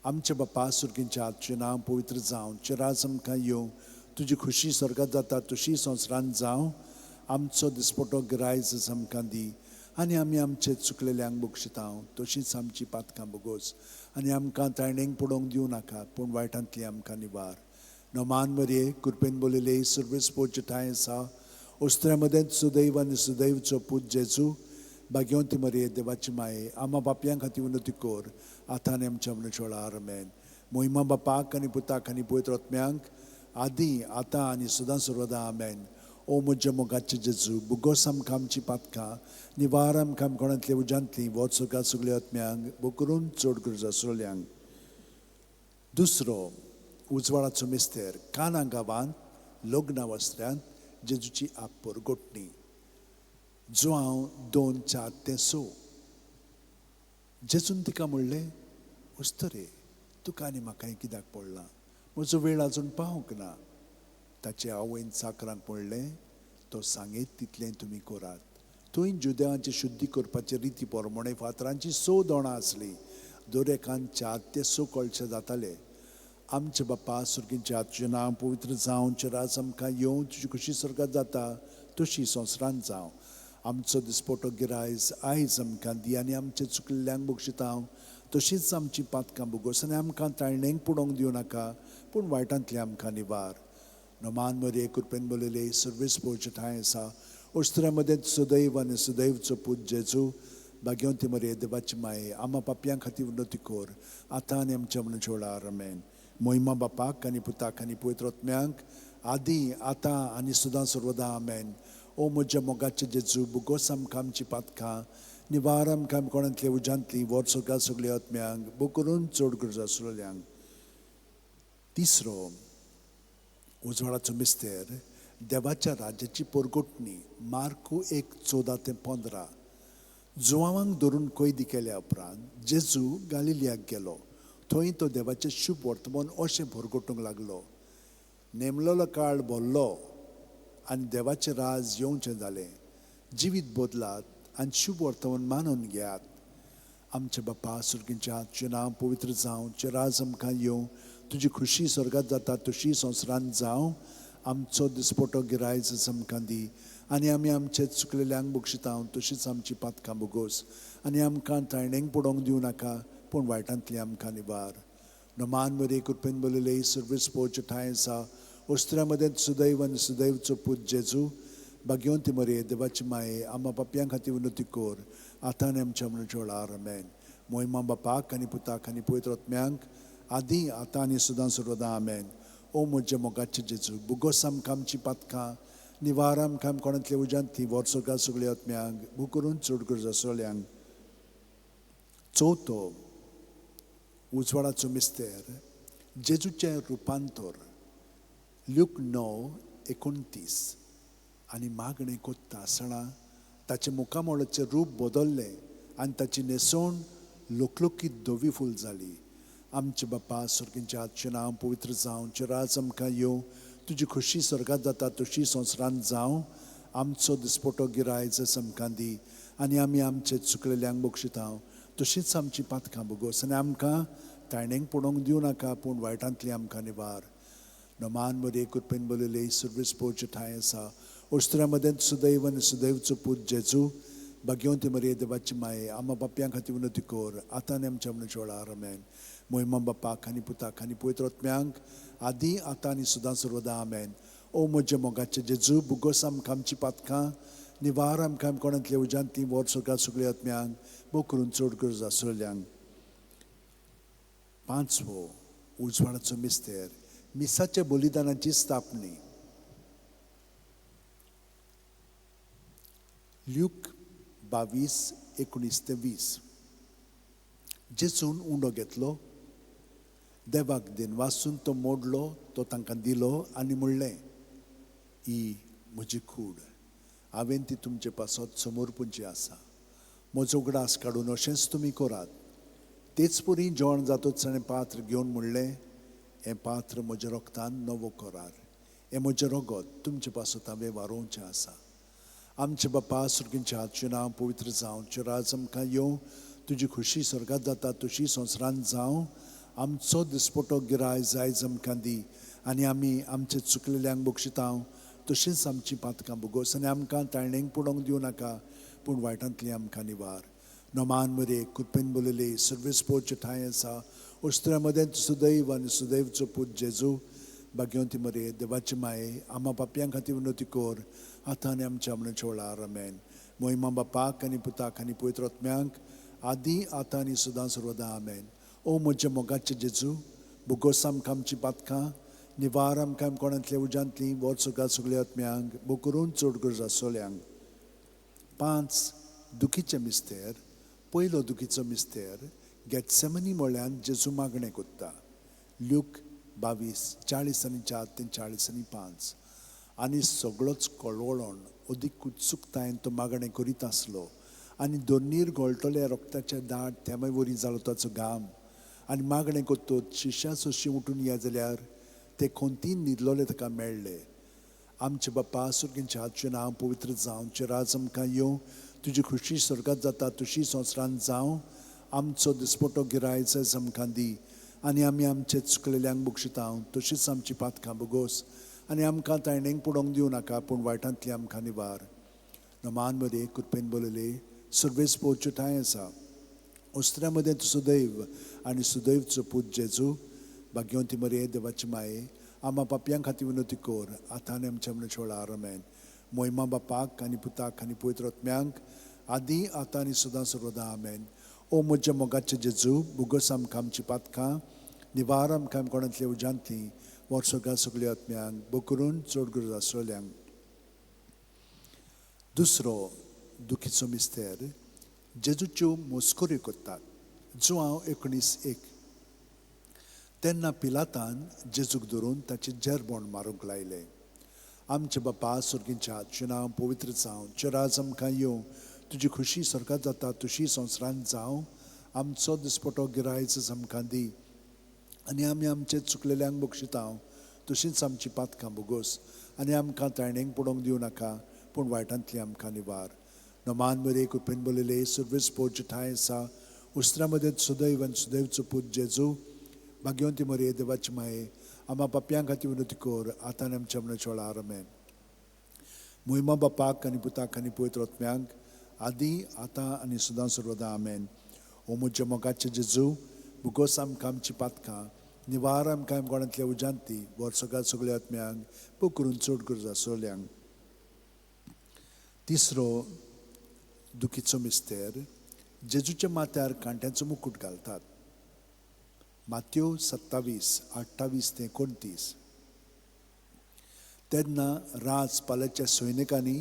आमचे बाप्पा सुर्गींच्या, तुजें नांव पवित्र जावं, तुजें राज आमकां येवं, तुजी खुशी स्वर्गात जाता तशी संवसारांत जावं. आमचो दिसपटो गिरायज आमकां दी आनी आमी आमचे चुकलेल्यांक बक्षिता तशीच आमची पातकां बगोस आनी आमकां ताणेंक पडोवंक दिवं नाका, पूण वायटांतली आमकां निवार. नमान मरये कृपेन बोलयले सर्वेस पोवचे ठांय आसा. ओस्त्र्या मदें सुदैव आनी सुदैवचो पूत जेजू, भाग्यवंती मरये देवाची माये, आमा बापयां खातीर विनवती कर आतां आनी आमच्या मरणाच्या वेळार. आमेन. मोहिमा बापाक आनी पुताक आनी पवित्र आत्म्यांक, आदी आतां आनी सदां सर्वदा. आमेन. ओ म्हज्या मोगाचे जेजू, बोगोस आमकां आमची पातकां निवार आमकां कोणांतले उज्यांतली वच सगळ्या सगळ्या आत्म्यांक बोकरून चड गरज आसलेल्यांक. दुसरो उजवाडाचो मिस्तेर, काना गांवांत लग्ना वस्त्र्यांत जेजूची आपपरगोटणी. जुआंव 2:4-6. जेजून तिका म्हणलें, उस्तरे तुका आनी म्हाका कित्याक पडलां, म्हजो वेळ आजून पावंक ना. ताचे आवयन चाकरांक म्हणलें, तो सांगीत तितलें तुमी करात. थंय जुदेवांची शुद्धी करपाचे रिती प्रमाणे फातरांची 6 दोणां आसलीं, दर एकान 4 ते 6 कळशे जाताले. आमचे बाप्पा सुर्गींच्या, तुजें नांव पवित्र जावं, तुजें राज आमकां येवं, तुजी खुशी स्वर्गात जाता तशी संवसारांत जावं. आमचो दिसपटो गिरायज आयज आमकां दी आनी आमचे चुकलेल्यांक बक्षिता तशीच आमची पातकां बोगोस आनी आमकां ताळणेंक पडोवंक दिवं नाका, पूण वायटांतली आमकां निवार. नमान मरये कृपेन बोलयले सर्वेस पोवचे ठांय आसा. ओस्त्र्या मदें सुदैव आनी सुदैवचो पूत जेजू, भाग्यवंती मरये देवाची माये, आमा पापयां खातीर विनवती कर आतां आनी आमच्या मरणाच्या वेळार. आमेन. मोहिमा बापाक आनी पुताक आनी पवित्र आत्म्यांक, आदी आतां आनी सदां सर्वदा. आमेन. ओ म्हज्या मोगाचे जेजू, बोगोस आमकां आमची पातकां निवार आमकां कोणांतले उज्यांतली वच सगळ्या सगळ्या आत्म्यांक बोकरून चड गरज आसलेल्यांक. तिसरो उजवाडाचो मिस्तेर, देवाच्या राज्याची परगोटणी. मार्कू 1:14-15. जुवांक धरून कैदी केल्या उपरांत जेजू गालिलियाक गेलो. थंय तो देवाचें शुभ वर्तमान अशें भरगोटूंक लागलो. नेमलेलो काळ भरलो आनी देवाचें राज येवचें जालें. जिवीत बदलात आनी शुभ वर्तमान मानून घेयात. आमचे बाप्पा सुर्गींच्या, तुजें नांव पवित्र जावं, तुजें राज आमकां येवं, तुजी खुशी स्वर्गात जाता तशी संवसारांत जावं. आमचो दिसपटो गिरायज आमकां दी आनी आमी आमचे चुकलेल्यांक बक्षिता तशीच आमची पातकां बोगोस आनी आमकां तायणेंक पडोवंक दिवं नाका पूण वायटांतली आमकां निवार. नमान मरे कृपेन बलयले सर्वीस पोवचे ठांय आसा ओस्त्र्या मदें सुदैव आनी सुदैवचो पूत जेजू भाग्यवंती मरे देवाची माये आमा पापयां खातीर विनोती कोर आतां आनी आमच्या मरणाच्या वेळार. आमेन. मोहिमा बापाक आनी पुताक आनी पवित्र आत्म्यांक आदी आतां आनी सदां सर्वदां. आमेन. ओ म्हज्या मोगाचे जेजू बुगोस आमकां आमची पातकां निवार आमकां कोणांतल्या उज्यांतली वर्सोगा सगळ्या आत्म्यांक भू करून चड गरज आसल्यांक. चवथो उजवाडाचो मिस्तेर जेजूचें रुपांतर. ल्यूक 9:29. आनी मागणें कोत्ता आसतना ताचें मुखामळाचें रूप बदल्लें आनी ताची न्हेसवण लोकलोकीत धवी फूल जाली. आमचे बापा सर्गींच्या हातचें नांव पवित्र जावं, तुजें राज आमकां येवं, तुजी खोशी स्वर्गांत जाता तशी संवसारांत जावं. आमचो दिसपटो गिरायज आमकां दी आनी आमी आमचे चुकलेल्यांक बक्षिता तशीच आमची पातकां बोगोस आनी आमकां तायणेंक पडोवंक दिवं नाका पूण वायटांतली आमकां निवार. नमान मरे कृपेन बलयले सर्वीस पोवचे ठांय आसा ओस्त्र्या मदें सुदैव आनी सुदैवचो पूत जेजू भाग्यवंती मरे देवाची माये आमा पापयां खातीर विनोती कोर आतां आनी आमच्या मरणाच्या वेळार. आमेन. मोहिमा बापाक आनी पुताक आनी पवित्र आत्म्यांक आदी आतां आनी सदां सर्वदां. आमेन. ओ म्हज्या मोगाचे जेजू बुगोस आमकां आमची पातकां निवार आमकां कोणांतल्या उज्यांतली वर्सोगा सगळ्या आत्म्यांक भोव करून चड गरज आसल्यांक. पांचवो उजवाडाचो मिस्तेर मिसाच्या बलिदानाची स्थापणी. ल्यूक 22:19-20. जेजून उंडो घेतलो, देवाक दिनवासून तो मोडलो, तो तांकां दिलो आनी म्हणलें, ही म्हजी कूड, हांवें ती तुमचे पासत समर्पूंची आसा. म्हजो उगडास काडून अशेंच तुमी करात. तेच परी जेवण जातच ताणें पात्र घेवन म्हणलें, हें पात्र म्हज्या रोगतान नवो करार, हें म्हजें रगत तुमचे पासत हांवें वारोवचें आसा. आमचे बापा सर्गींच्या हातचें नांव पवित्र जावं, तुजें राज आमकां येवं, तुजी खोशी स्वर्गांत जाता तशी संवसारांत जावं. आमचो दिसपटो गिरायज आयज आमकां दी आनी आमी आमचे चुकलेल्यांक बक्षिता तशीच आमची पातकां बोगोस आनी आमकां ताळणेंक पडोवंक दिवं नाका पूण वायटांतली आमकां निवार. नमान मरे कृपेन बलयले सर्वीस पोवचे ठांय आसा ओस्त्र्या मदें सुदैव आनी सुदैवचो पूत जेजू भाग्यवंती मरे देवाची माये आमा पापयां खातीर विनोती कोर आतां आनी आमच्या मरणाच्या वेळार. आमेन. मोहिमा बापाक आनी पुताक आनी पवित्र आत्म्यांक आदी आतां आनी सदां सर्वदां. आमेन. ओ म्हज्या मोगाचे जेजू बुगोस आमकां आमची पातकां निवार आमकां कोणांतल्या उज्यांतली वर्सोगा सगळ्या आत्म्यांक भोव करून चड गरज आसल्यांक. पांच दुखीचे मिस्तेर. पयलो दुखीचो मिस्तेर गेटसेमनी म्हळ्यान जेजू मागणें कोत्ता. ल्यूक 22:44 ते 45. आनी सगळोच कळवळोन अदीक उत्सुकतायेन तो मागणें करीत आसलो आनी दोनीर गळटले रोगताच्या दाट थेंबे वरी जालो ताचो घाम. आनी मागणें कोत्तोच शिश्या सोशी उठून या जाल्यार ते खोंतीन न्हिदलोले ताका मेळ्ळे. आमचे बापा सर्गींच्या हातचें नांव पवित्र जावं, तुजें राज आमकां येवं, तुजी खोशी स्वर्गांत जाता तशी संवसारांत जावं. आमचो दिसपटो गिरायज आमकां दी आनी आमी आमचे चुकलेल्यांक बक्षिता तशीच आमची पातकां बोगोस आनी आमकां तायणेंक पडोवंक दिवं नाका पूण वायटांतली आमकां निवार. नमान मरे कृपेन बलयले सर्वेस पोवचे ठांय आसा ओस्त्र्या मदें सुदैव आनी सुदैवचो पूत जेजू भाग्यवंती मरे देवाची माये आमा पापयां खातीर विनोती कोर आतां आनी आमच्या मरणाच्या वेळार. आमेन. मोहिमा बापाक आनी पुताक आनी पवित्र आत्म्यांक आदी आतां आनी सदां सर्वदां. आमेन. ओ म्हज्या मोगाचे जेजू बुगोस आमकां आमची पातकां निवार आमकां कोणांतल्या उज्यांतली वर्सोगा सगळ्या आत्म्यांक भोव करून चड गरज आसल्यांक. दुसरो दुखीचो मिस्तेर जेजूच्यो मस्कऱ्यो करतात. जुआंव 19:1. तेन्ना पिलातान जेजूक धरून ताचें जेरबोण मारूंक लायलें. आमचे बापा सर्गींच्या हातचें नांव पवित्र जावं, तुजें राज आमकां येवं, तुजी खोशी स्वर्गांत जाता तशी संवसारांत जावं. आमचो दिसपटो गिरायज आमकां दी आनी आमी आमचे चुकलेल्यांक बक्षिता तशीच आमची पातकां बोगोस आनी आमकां तायणेंक पडोवंक दिवं नाका पूण वायटांतली आमकां निवार. नमान मरे कृपेन बलयले सर्वीस पोवचे ठांय आसा उस्त्रा मदें सुदैव आनी सुदैवचो पूत जेजू भाग्यवंती मरे देवाची माये आमा पापयां खातीर विनवती कर आतां आनी आमच्या मरणाच्या वेळार आमेन. मोहिमा बापाक आनी पुताक आनी पवित्र आत्म्याक आदी आतां आनी सदां सर्वदा आमेन. ओ म्हज्या मोगाचे जेजू, भुगोस आमकां आमची पातकां, निवार आमकां गोडांतल्या उजांती, वर्सगात सगळ्या आत्म्यांक पोकरून चड गरज आसल्यांक. तिसरो दुखीचो मिस्तेर, जेजूच्या माथ्यार कांट्यांचो मुकूट घालतात. मात्यो 27 28 ते 29. तेन्ना राजपालाच्या सैनिकांनी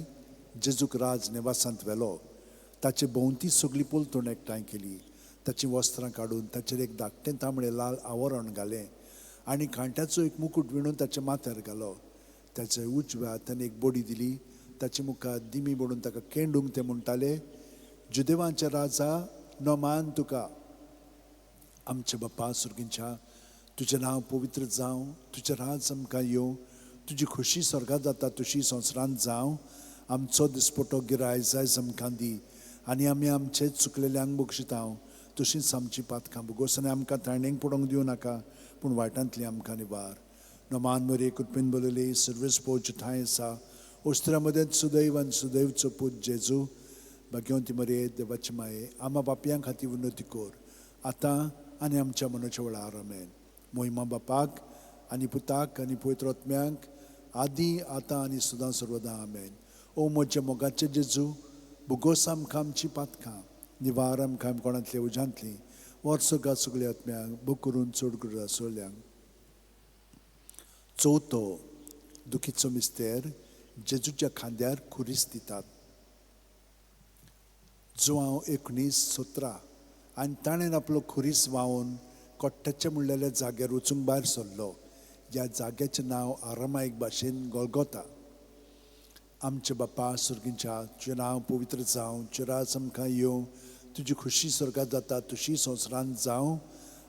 जेजूक राज निवासांत व्हेलो. ताचे भोंवती सगळी पलतण एकठांय केली. ताचीं वस्त्रां काडून ताचेर एक धाकटें तांबडें लाल आवरण घालें आनी कांट्याचो एक मुकूट विणून ताच्या माथ्यार घालो. ताच्या उजव्या हातान एक बडी दिली. ताचे मुखार दिमी बडून ताका केंडूंक ते म्हणटाले, जुदेवांच्या राजा नमान तुका. आमच्या बापा सुर्गींच्या, तुजें नांव पवित्र जावं, तुजें राज आमकां येवं, तुजी खोशी स्वर्गांत जाता तशी संवसारांत जावं. आमचो दिसपटो गिराय जायज आमकां दी आनी आमी आमचे चुकलेल्यांक बक्षितांव तशींच आमची पातकां भोगोस आनी आमकां ताणेंक पडोवंक दिवं नाका, पूण वायटांतली आमकां निवार. नमान मरे कृपेन बरयले सर्वेस पोवचे ठांय आसा, ओस्त्रा मदेंत सुदैव आनी सुदैवचो पूत जेजू, भाग्यवंती मरे देवाची माये, आमा बापयां खातीर विनवती कर आतां आनी आमच्या मनाच्या वेळार आमेन. मोहिमा बापाक आनी पुताक आनी पवित्र आत्म्यांक आदी आतां आनी सदां सर्वदां आमेन. ओ म्हज्या मोगाचे जेजू, भुगोस आमकां आमची पातकां, निवार आमकां कोणांतल्या उजांतली, वर्सगात सगळ्या आत्म्यांक भोग करून चड गरज आसल्यांक. चवथो दुखीचो मिस्तेर, जेजूच्या खांद्यार खुरीस दितात. जुवांव 19:17. आनी ताणें आपलो खुरीस व्हांवून कोट्ट्याच्या म्हणलेल्या जाग्यार वचूंक भायर सरलो. ह्या जाग्याचें नांव आरामायक भाशेन गोलगोता. आमच्या बापा सुर्गींच्या, तुजें नांव पवित्र जावं, तुजें राज आमकां येवं, तुजी खोशी स्वर्गांत जाता तशी संवसारांत जावं.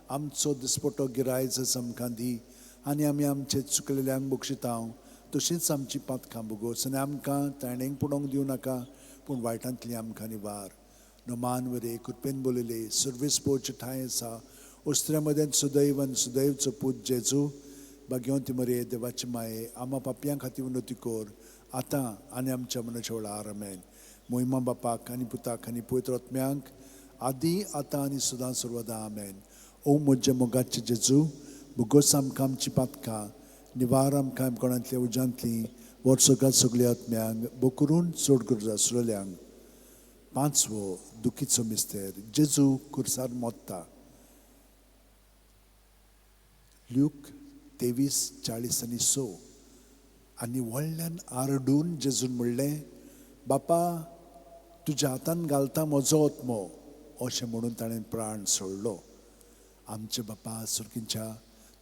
आमचो दिसपटो गिरायज आमकां दी आनी आमी आमचे चुकलेल्यांक बक्षितांव तशींच आमची पातकां भोगोस आनी आमकां ताणेंक पडोवंक दिवं नाका, पूण वायटांतली आमकां निवार. नमान वरे कृपेन बोलयले सर्वेस पोवचे ठांय आसा, ओस्त्र्या मदेंत सुदैव आनी सुदैवचो पूत जेजू, भाग्यवंती मरे देवाची माये, आमा पापयां खातीर विनवती कर आतां आनी आमच्या मनाच्या वेळार आमेन. मोहिमा बापाक आनी पुताक आनी पवित्र आत्म्यांक आदी आतां आनी सदां सर्वदां आमेन. ओ म्हज्या मोगाचे जेजू, भुगोस आमकां आमची पातकां, निवार आमकां कोणांतल्या उजांतली, वर्सगात सगळ्या आत्म्यांक बोकरून चड गरज आसलेल्यांक. पांचवो दुखीचो मिस्तेर, जेजू खुर्सार मोत्ता. ल्यूक 23:40 आणि 6. आनी व्हडल्यान आरडून जेजून म्हणलें, बापा तुज्या हातान घालता म्हजो आत्मो, अशें म्हणून ताणें प्राण सोडलो. आमचे बापा सुर्गींच्या,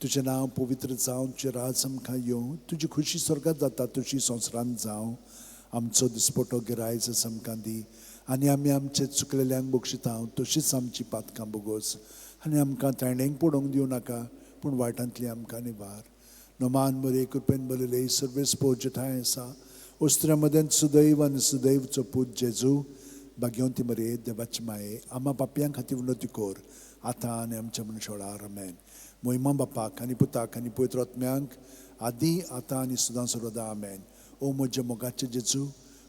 तुजें नांव पवित्र जावं, तुजें राज आमकां येवं, तुजी खोशी स्वर्गांत जाता तशी संवसारांत जावं. आमचो दिसपटो गिरायज आमकां दी आनी आमी आमचे चुकलेल्यांक बक्षितांव तशीच आमची पातकां भोगोस आनी आमकां ताणेंक पडोवंक दिवं नाका, पूण वायटांतली आमकां निवार. नमान बरे कृपेन बरयले सर्वेस पोवचे ठांय आसा, ओस्त्र्या मदेंत सुदैव आनी सुदैवचो पूत जेजू, भाग्यवंती मरे देवाची माये, आमा पापयां खातीर विनवती कर आतां आनी आमच्या मनशा वेळार आमेन. मोहिमा बापाक आनी पुताक आनी पवित्र आत्म्यांक आदी आतां आनी सदां सर्वदां आमेन. ओ म्हज्या मोगाचे जेजू,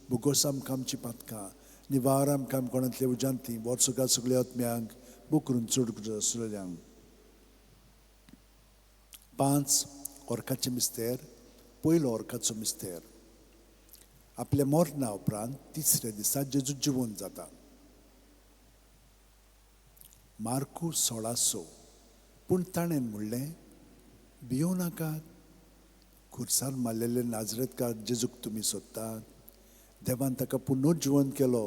भुगोस आमकां आमची पातकां, निवार आमकां कोणांतल्या उजांतली, वर्सगात सगळ्या आत्म्यांक बोकरून चड गरज आसलेल्यांक. 5 ओर्काचे मिस्तेर, पयलो ओर्काचो मिस्तेर. आपल्या मरणा उपरांत तिसऱ्या दिसा जेजू जिवंत जाता. मार्कू 16:6. पूण ताणें म्हणलें, भियों नाकात, खुर्सार मारलेले नाजरेतकार जेजूक तुमी सोदतात. देवान ताका पुनर्जिवंत केलो,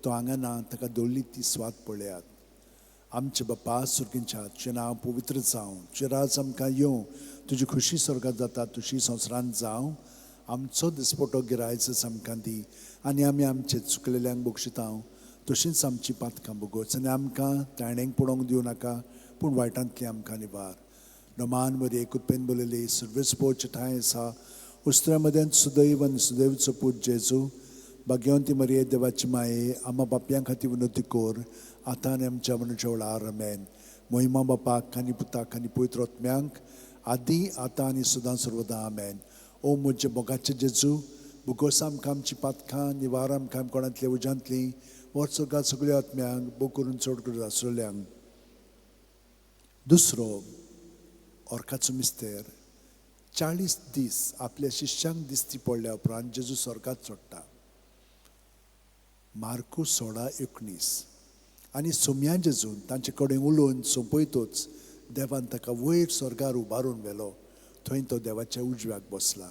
तो हांगा ना, ताका दवरली ती स्वाद पळयात. आमचे बापा सुर्गींच्या, तुजें नांव पवित्र जावं, तुजें राज आमकां येवं, तुजी खोशी स्वर्गांत जाता तशी संवसारांत जावं. आमचो दिसपटो गिरायज आमकां दी आनी आमी आमचे चुकलेल्यांक बक्षितांव तशींच आमची पातकां भोगोस आनी आमकां ताणेंक पडोवंक दिवं नाका, पूण वायटांतली आमकां निवार. नमान मरे कृपेन बरयले सर्वेस पोवचे ठांय आसा, उस्त्र्या मदेंत सुदैव आनी सुदैवचो पूत जेजू, भाग्यवंती मरे देवाची माये, आमा बापयां खातीर विनवती कर आतां आनी आमच्या मनाच्या वेळार आमेन. मोहिमा बापाक आनी पुताक आनी पवित्र आत्म्यांक आदी आतां आनी सदां सर्वदां. आमेन. ओ म्हजे मोगाचे जेजू, भुगोस आमकां आमची पातकां, निवार आमकां कोणांतल्या उज्यांतलीं, वर्सगां सगळ्या आत्म्यांक भोग करून चड करून आसलेल्यांक. दुसरो ऑर्काचो मिस्तेर. 40 दीस आपल्या शिश्यांक दिसती पडल्या उपरांत जेजू स्वर्गात चडटा. मार्कू 16:19. आनी सोम्या जेजून तांचे कडेन उलोवन सोंपयतोच देवान ताका वयर स्वर्गार उबारून व्हेलो. थंय तो देवाच्या उजव्याक बसला.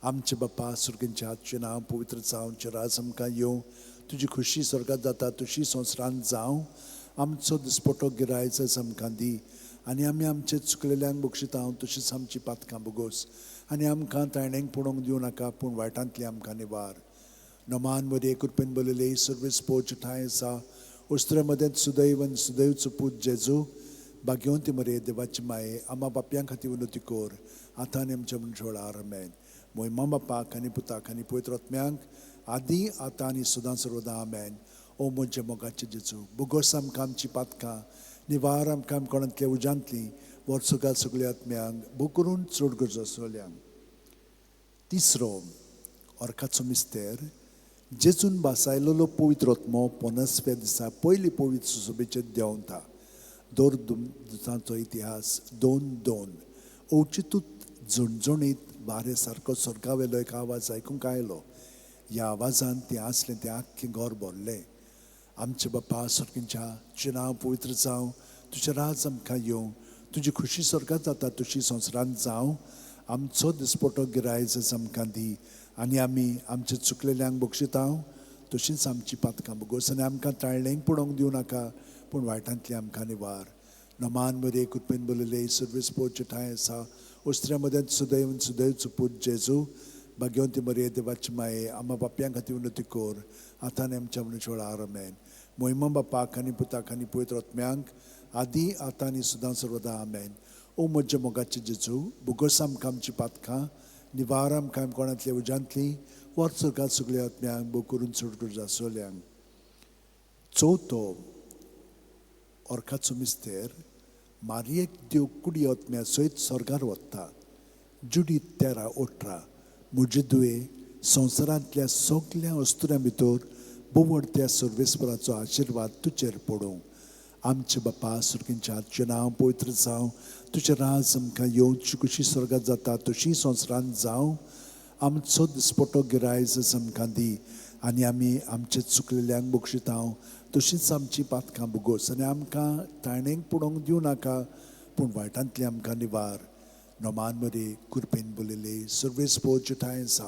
आमचे बापा सुर्गींच्या, तुजें नांव पवित्र जावं, तुजें राज आमकां येवं, तुजी खुशी स्वर्गात जाता तशी संवसारांत जावं. आमचो दिसपटो गिरायच आमकां दी आनी आमी आमचे चुकलेल्यांक बक्षिता तशीच आमची पातकां बोगोस आनी आमकां ताणेंक पळोवंक दिवं नाका, पूण वायटांतली आमकां निवार. नमान मदीं कृपेन बरयले सर्वीस पोच ठांय आसा. उस्त्रे मदेंत सुदैव आनी सुदैवचो पूत जेजू, भाग्यवंती मरे देवाची माये, आमा बापयां खातीर विनवती कर आतां आनी आमच्या मनशां. आमेन. मोहिमा बापाक आनी पुताक आनी पवित्र आत्म्यांक, आदी आतां आनी सदां सर्वदां. आमेन. ओ म्हज्या मोगाचे जेजू, बोगोस आमकां आमची पातकां, निवार आमकां कोणांतल्या उज्यांतली, वर्सगां सगळ्या आत्म्यांक भोग करून चड गरज आसलेल्यांक. तिसरो ऑर्काचो मिस्तेर. जेजून भासायलेलो पवित्र आत्मो 50व्या दिसा पयली पवित्र सुसोबेचेर देंवता. दर दुतांचो इतिहास 2:2. अवचितूच झणझणीत वारे सारको स्वर्गावेलो एक आवाज आयकूंक आयलो. ह्या आवाजान तें आसलें तें आख्खें घर भरलें. आमचे बापा स्वर्गींच्या, तुजें नांव पवित्र जावं, तुजें राज आमकां येवं, तुजी खुशी स्वर्गात जाता तशी संवसारांत जावं. आमचो दिसपटो गिरायज आमकां दी आनी आमी आमचे चुकलेल्यांक बक्षिता तशींच आमची पातकां बोगोस आनी आमकां ताळणेंक पडोवंक दिवं नाका, पूण वायटांतली आमकां निवार. नमान मरे कृपेन बरयले सर्वीस पोच ठांय आसा. उस्त्र्या मदेंत सुदैव सुदैवचो पूत जेजू, भाग्यवंती मरे देवाची माये, आमा बापयां खातीर विनवती कर आतां आनी आमच्या मनशां. आमेन. मोहिमा बापाक आनी पुताक आनी पवित्र आत्म्यांक, आदी आतां आनी सदां सर्वदां. आमेन. ओ म्हज्या मोगाचे जेजू, बोगोस आमकां आमची पातकां, निवार आमकां कोणांतल्या उज्यांतली, वर्सगां सगळ्या आत्म्यांक भोग करून चड गरज आसलेल्यांक. चवथो ऑर्काचो मिस्तेर. मारयेक देव कुडी आत्म्या सयत स्वर्गार वता. जुडी 13:18. म्हजे दुये संवसारांतल्या सगल्या अस्तुऱ्यां भितर बोवड त्या सर्वेस्पराचो आशिर्वाद तुजेर पडूं. आमचे बापा सुर्गींच्या, तुजें नांव पवित्र जावं, तुजें राज आमकां येवं, तुजी खुशी स्वर्गात जाता तशी संवसारांत जावं. आमचो दिसपटो गिरायज आमकां दी आनी आमी आमचे चुकलेल्यांक बक्षिता तशींच आमची पातकां बोगोस आनी आमकां ताणेंक पडोवंक दिवं नाका, पूण वायटांतली आमकां निवार. नमान मरे कृपेन बरयले सर्वेस पोच ठांय आसा.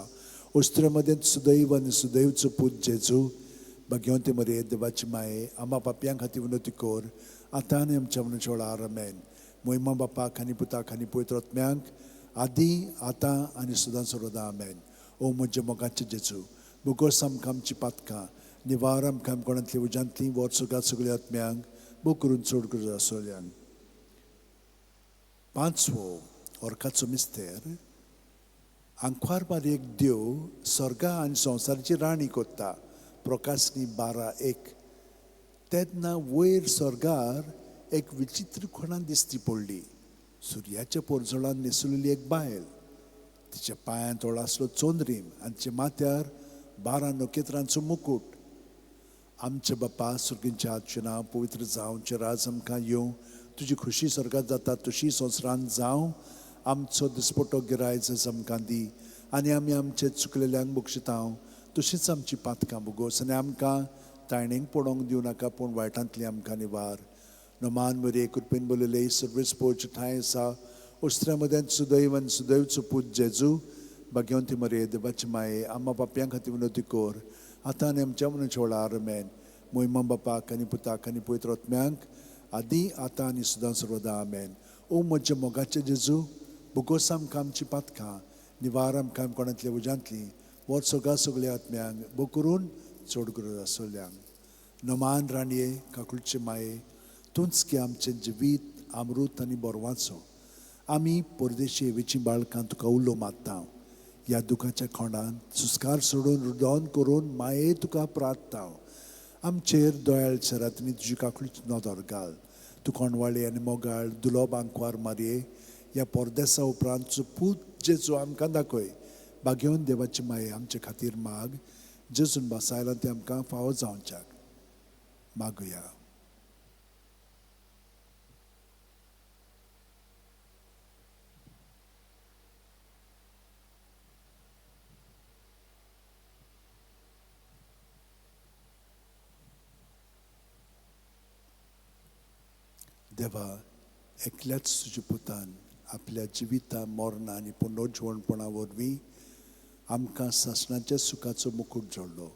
उस्त्रे मदेंत सुदैव आनी सुदैवचो पूत जेजू, भाग्यवंती मरे देवाची माये, आमा पापयां खातीर विनवती कर आतां आनी आमच्या मनशां. आमेन. मोहिमा बापाक आनी पुताक आनी पवित्र आत्म्यांक, आदी आतां आनी सदां सर्वदां. आमेन. ओ म्हज्या मोगाचे जेजू, बोगोस आमकां आमची पातकां, निवार आमकां कोणांतली उज्यांतली, वर्सगां सगळ्या आत्म्यांक भोग करून चड गरज आसलेल्यांक. पांचवो ऑर्काचो मिस्तेर. आंकवार मारयेक देव स्वर्गा आनी संवसाराची राणी कोत्ता. प्रकाशनी 12:1. तेन्ना वयर स्वर्गार एक विचित्र खुणां दिसती पडली. सुर्याच्या पोरजोळान न्हेसुलेली एक बायल, तिच्या पांयांत आसलो चोंद्रीम आनी तिच्या माथ्यार 12 नखेत्रांचो मुकूट. आमचे बापा सुर्गींच्या, तुजें नांव पवित्र जावं, तुजें राज आमकां येवं, तुजी खुशी स्वर्गात जाता तशी संवसारांत जावं. आमचो दिसपटो गिरायज आमकां दी आनी आमी आमचे चुकलेल्यांक बक्षिता तशींच आमची पातकां बोगोस आनी आमकां ताणेंक पडोवंक दिवं नाका, पूण वायटांतली आमकां निवार. नमान मरे कृपेन बरयले सर्वीस पोच ठांय आसा. उस्त्र्या मदेंत सुदैव आनी सुदैवचो पूत जेजू, भाग्यवंती मरे देवाची माये, आमा बापयां खातीर विनवती कर आतां आनी आमच्या मनशां. आमेन. मोहिमा बापाक आनी पुताक आनी पवित्र आत्म्यांक, आदी आतां आनी सदां सर्वदां. आमेन. ओ म्हज्या मोगाचे जेजू, बोगोस आमकां आमची पातकां, निवार आमकां कोणांतल्या उज्यांतली, वर्सगां सगळ्या आत्म्यांक भोग करून चड गरज आसलेल्यांक. नमान राणये काकुळचे माये, तूंच की आमचें जिवीत अमृत आनी बोरवाचो. आमी परदेशी हेवेची बाळकां तुका उलो मारता. ह्या दुखाच्या खोंडांत सुस्कार सोडून रुदोन करून माये तुका प्रार्थता. आमचेर दोयाळ शरातनी तुजी काकुळची नदर घाल. तूं कोणवाळी आनी मोगाळ दुलोब आंकवार मारये, ह्या परदेसा उपरांत तुजो पूत जेजू आमकां दाखय. भाग्यवंत देवाची माये आमचे खातीर माग. जेजून भासायला तें आमकां फावो जावच्याक मागुया. देवा, एकल्याच तुज्या पुतान आपल्या जिविता मरणा आनी पुनर्जिवणपणा वरवीं आमकां सासणाच्या सुखाचो मुकूट जोडलो.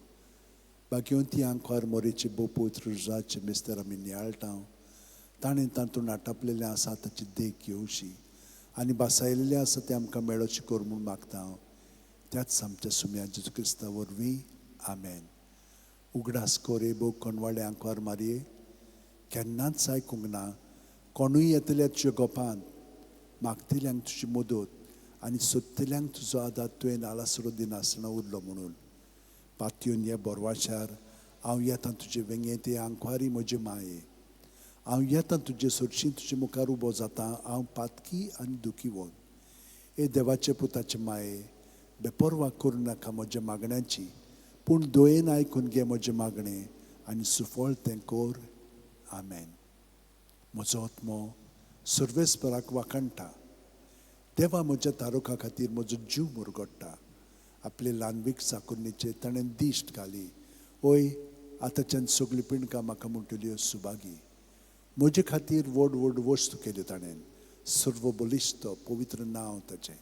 भाग्यवंती आंकवार मोरेचे बोपूत रुजाचे मिस्तर आमी नियाळटा. ताणें तातूंत आटापलेलें आसा ताची देख घेवची आनी भासायलेलें आसा तें आमकां मेळोचें कर म्हूण मागता हांव त्याच आमच्या सुम्या जेजू क्रिस्ता वरवीं. आमेन. उगडास कर हे भोव कोणवाळे आंकवार मारये, केन्नाच आयकूंक ना कोणूय येतल्या तुज्या गोपांत. मागतल्यांक तुजी मदत आनी सोदतल्यांक तुजो आदार तुवें आलासरो दिनासतना उरलो म्हणून पातयेवन ह्या बोरवाच्यार हांव येता तुजे वेंगेंत. आंकवारी म्हजे माये, हांव येता तुजे सरशीं, तुजे मुखार उबो जाता हांव पातकी आनी दुखीवन. हे देवाचे पुताचे माये, बेपर्वा करूं नाका म्हज्या मागण्याची, पूण दयेन आयकून घे म्हजें मागणें आनी सुफळ तें कर. आमेन. म्हजो आत्मो सर्वेस्पराक वाखाणटा. देवा म्हज्या तारुखा खातीर म्हजो जीव मुरगडटा. आपले ल्हानवीक चाकुरणीचेर ताणें दिश्ट घाली. ओय आतांच्यान सगळीं पिंडकां म्हाका म्हणटल्यो सुभागी. म्हजे खातीर व्हड व्हड वस्तू केल्यो ताणें. सर्व बलिश्ट पवित्र नांव ताचें.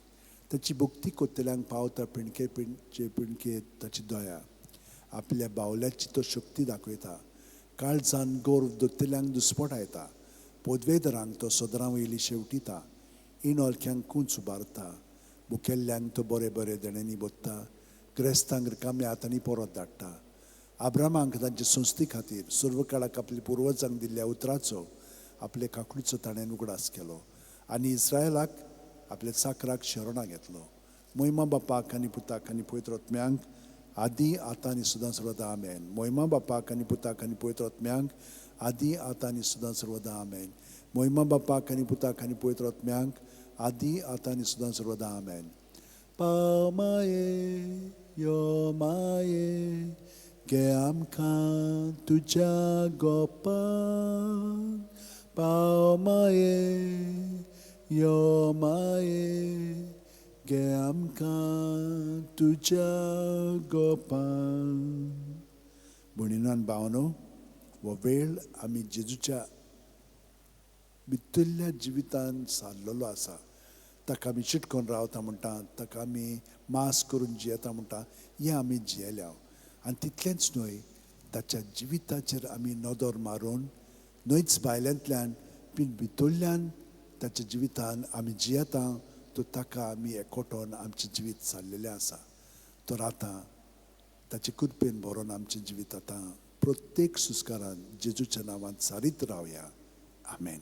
ताची भक्ती कोत्तल्यांक पावता पिणके पिणचे पिणके ताची दया. आपल्या बावल्याची तो शक्ती दाखयता. काळजान गौरव दोत्तल्यांक दुस्पटायता. पदवेदरांक तो सदरां वयली शेवटिता. इणोलख्यांक कूंच उबारता. मुखेल्ल्यांक तो बरे बरे देण्यांनी बोत्ता. ग्रेस्तांक रिकाम्या हातांनी परत धाडटा. आब्रामांक तांचे संस्थे खातीर सर्व काळाक आपल्या पुर्वजांक दिल्ल्या उतराचो आपले काकडीचो ताणें उगडास केलो आनी इस्रायलाक आपल्या चाकराक शरणां घेतलो. मोहिमा बापाक आनी पुताक आनी पवित्र आत्म्यांक आदी आतां आनी सदां सर्वदा. आमेन. मोहिमा बापाक आनी पुताक आनी पवित्र आत्म्यांक आदी आतां आनी सदां सर्वदा. आमेन. मोहिमा बापाक आनी पुताक आनी पवित्र आत्म्यांक आदी आतां आनी सदां सर्वदा. आमेन. पाव माये यो माये, घे आमकां तुज्या गोपाक. पाव माये यो माये, घे आमकां तुज्या गोपाक. भयणीनो आनी भावांनो, हो वेळ आमी जेजूच्या भितरल्या जिवितान सारलेलो आसा. ताका आमी चिटकोन रावता म्हणटा, ताका आमी मास करून जियेता म्हणटा, हें आमी जियेल्या. आनी तितलेंच न्हय, ताच्या जिविताचेर आमी नदर मारून न्हयच भायल्यांतल्यान पूण भितरल्यान ताच्या जिवितान आमी जियेता तर ताका आमी एकवटोन आमचें जिवीत सारलेलें आसा. तर आतां ताचे कृपेन भरोन आमचें जिवीत आतां प्रत्येक सुस्कारान जेजूच्या नांवान सारीत रावया. आमेन.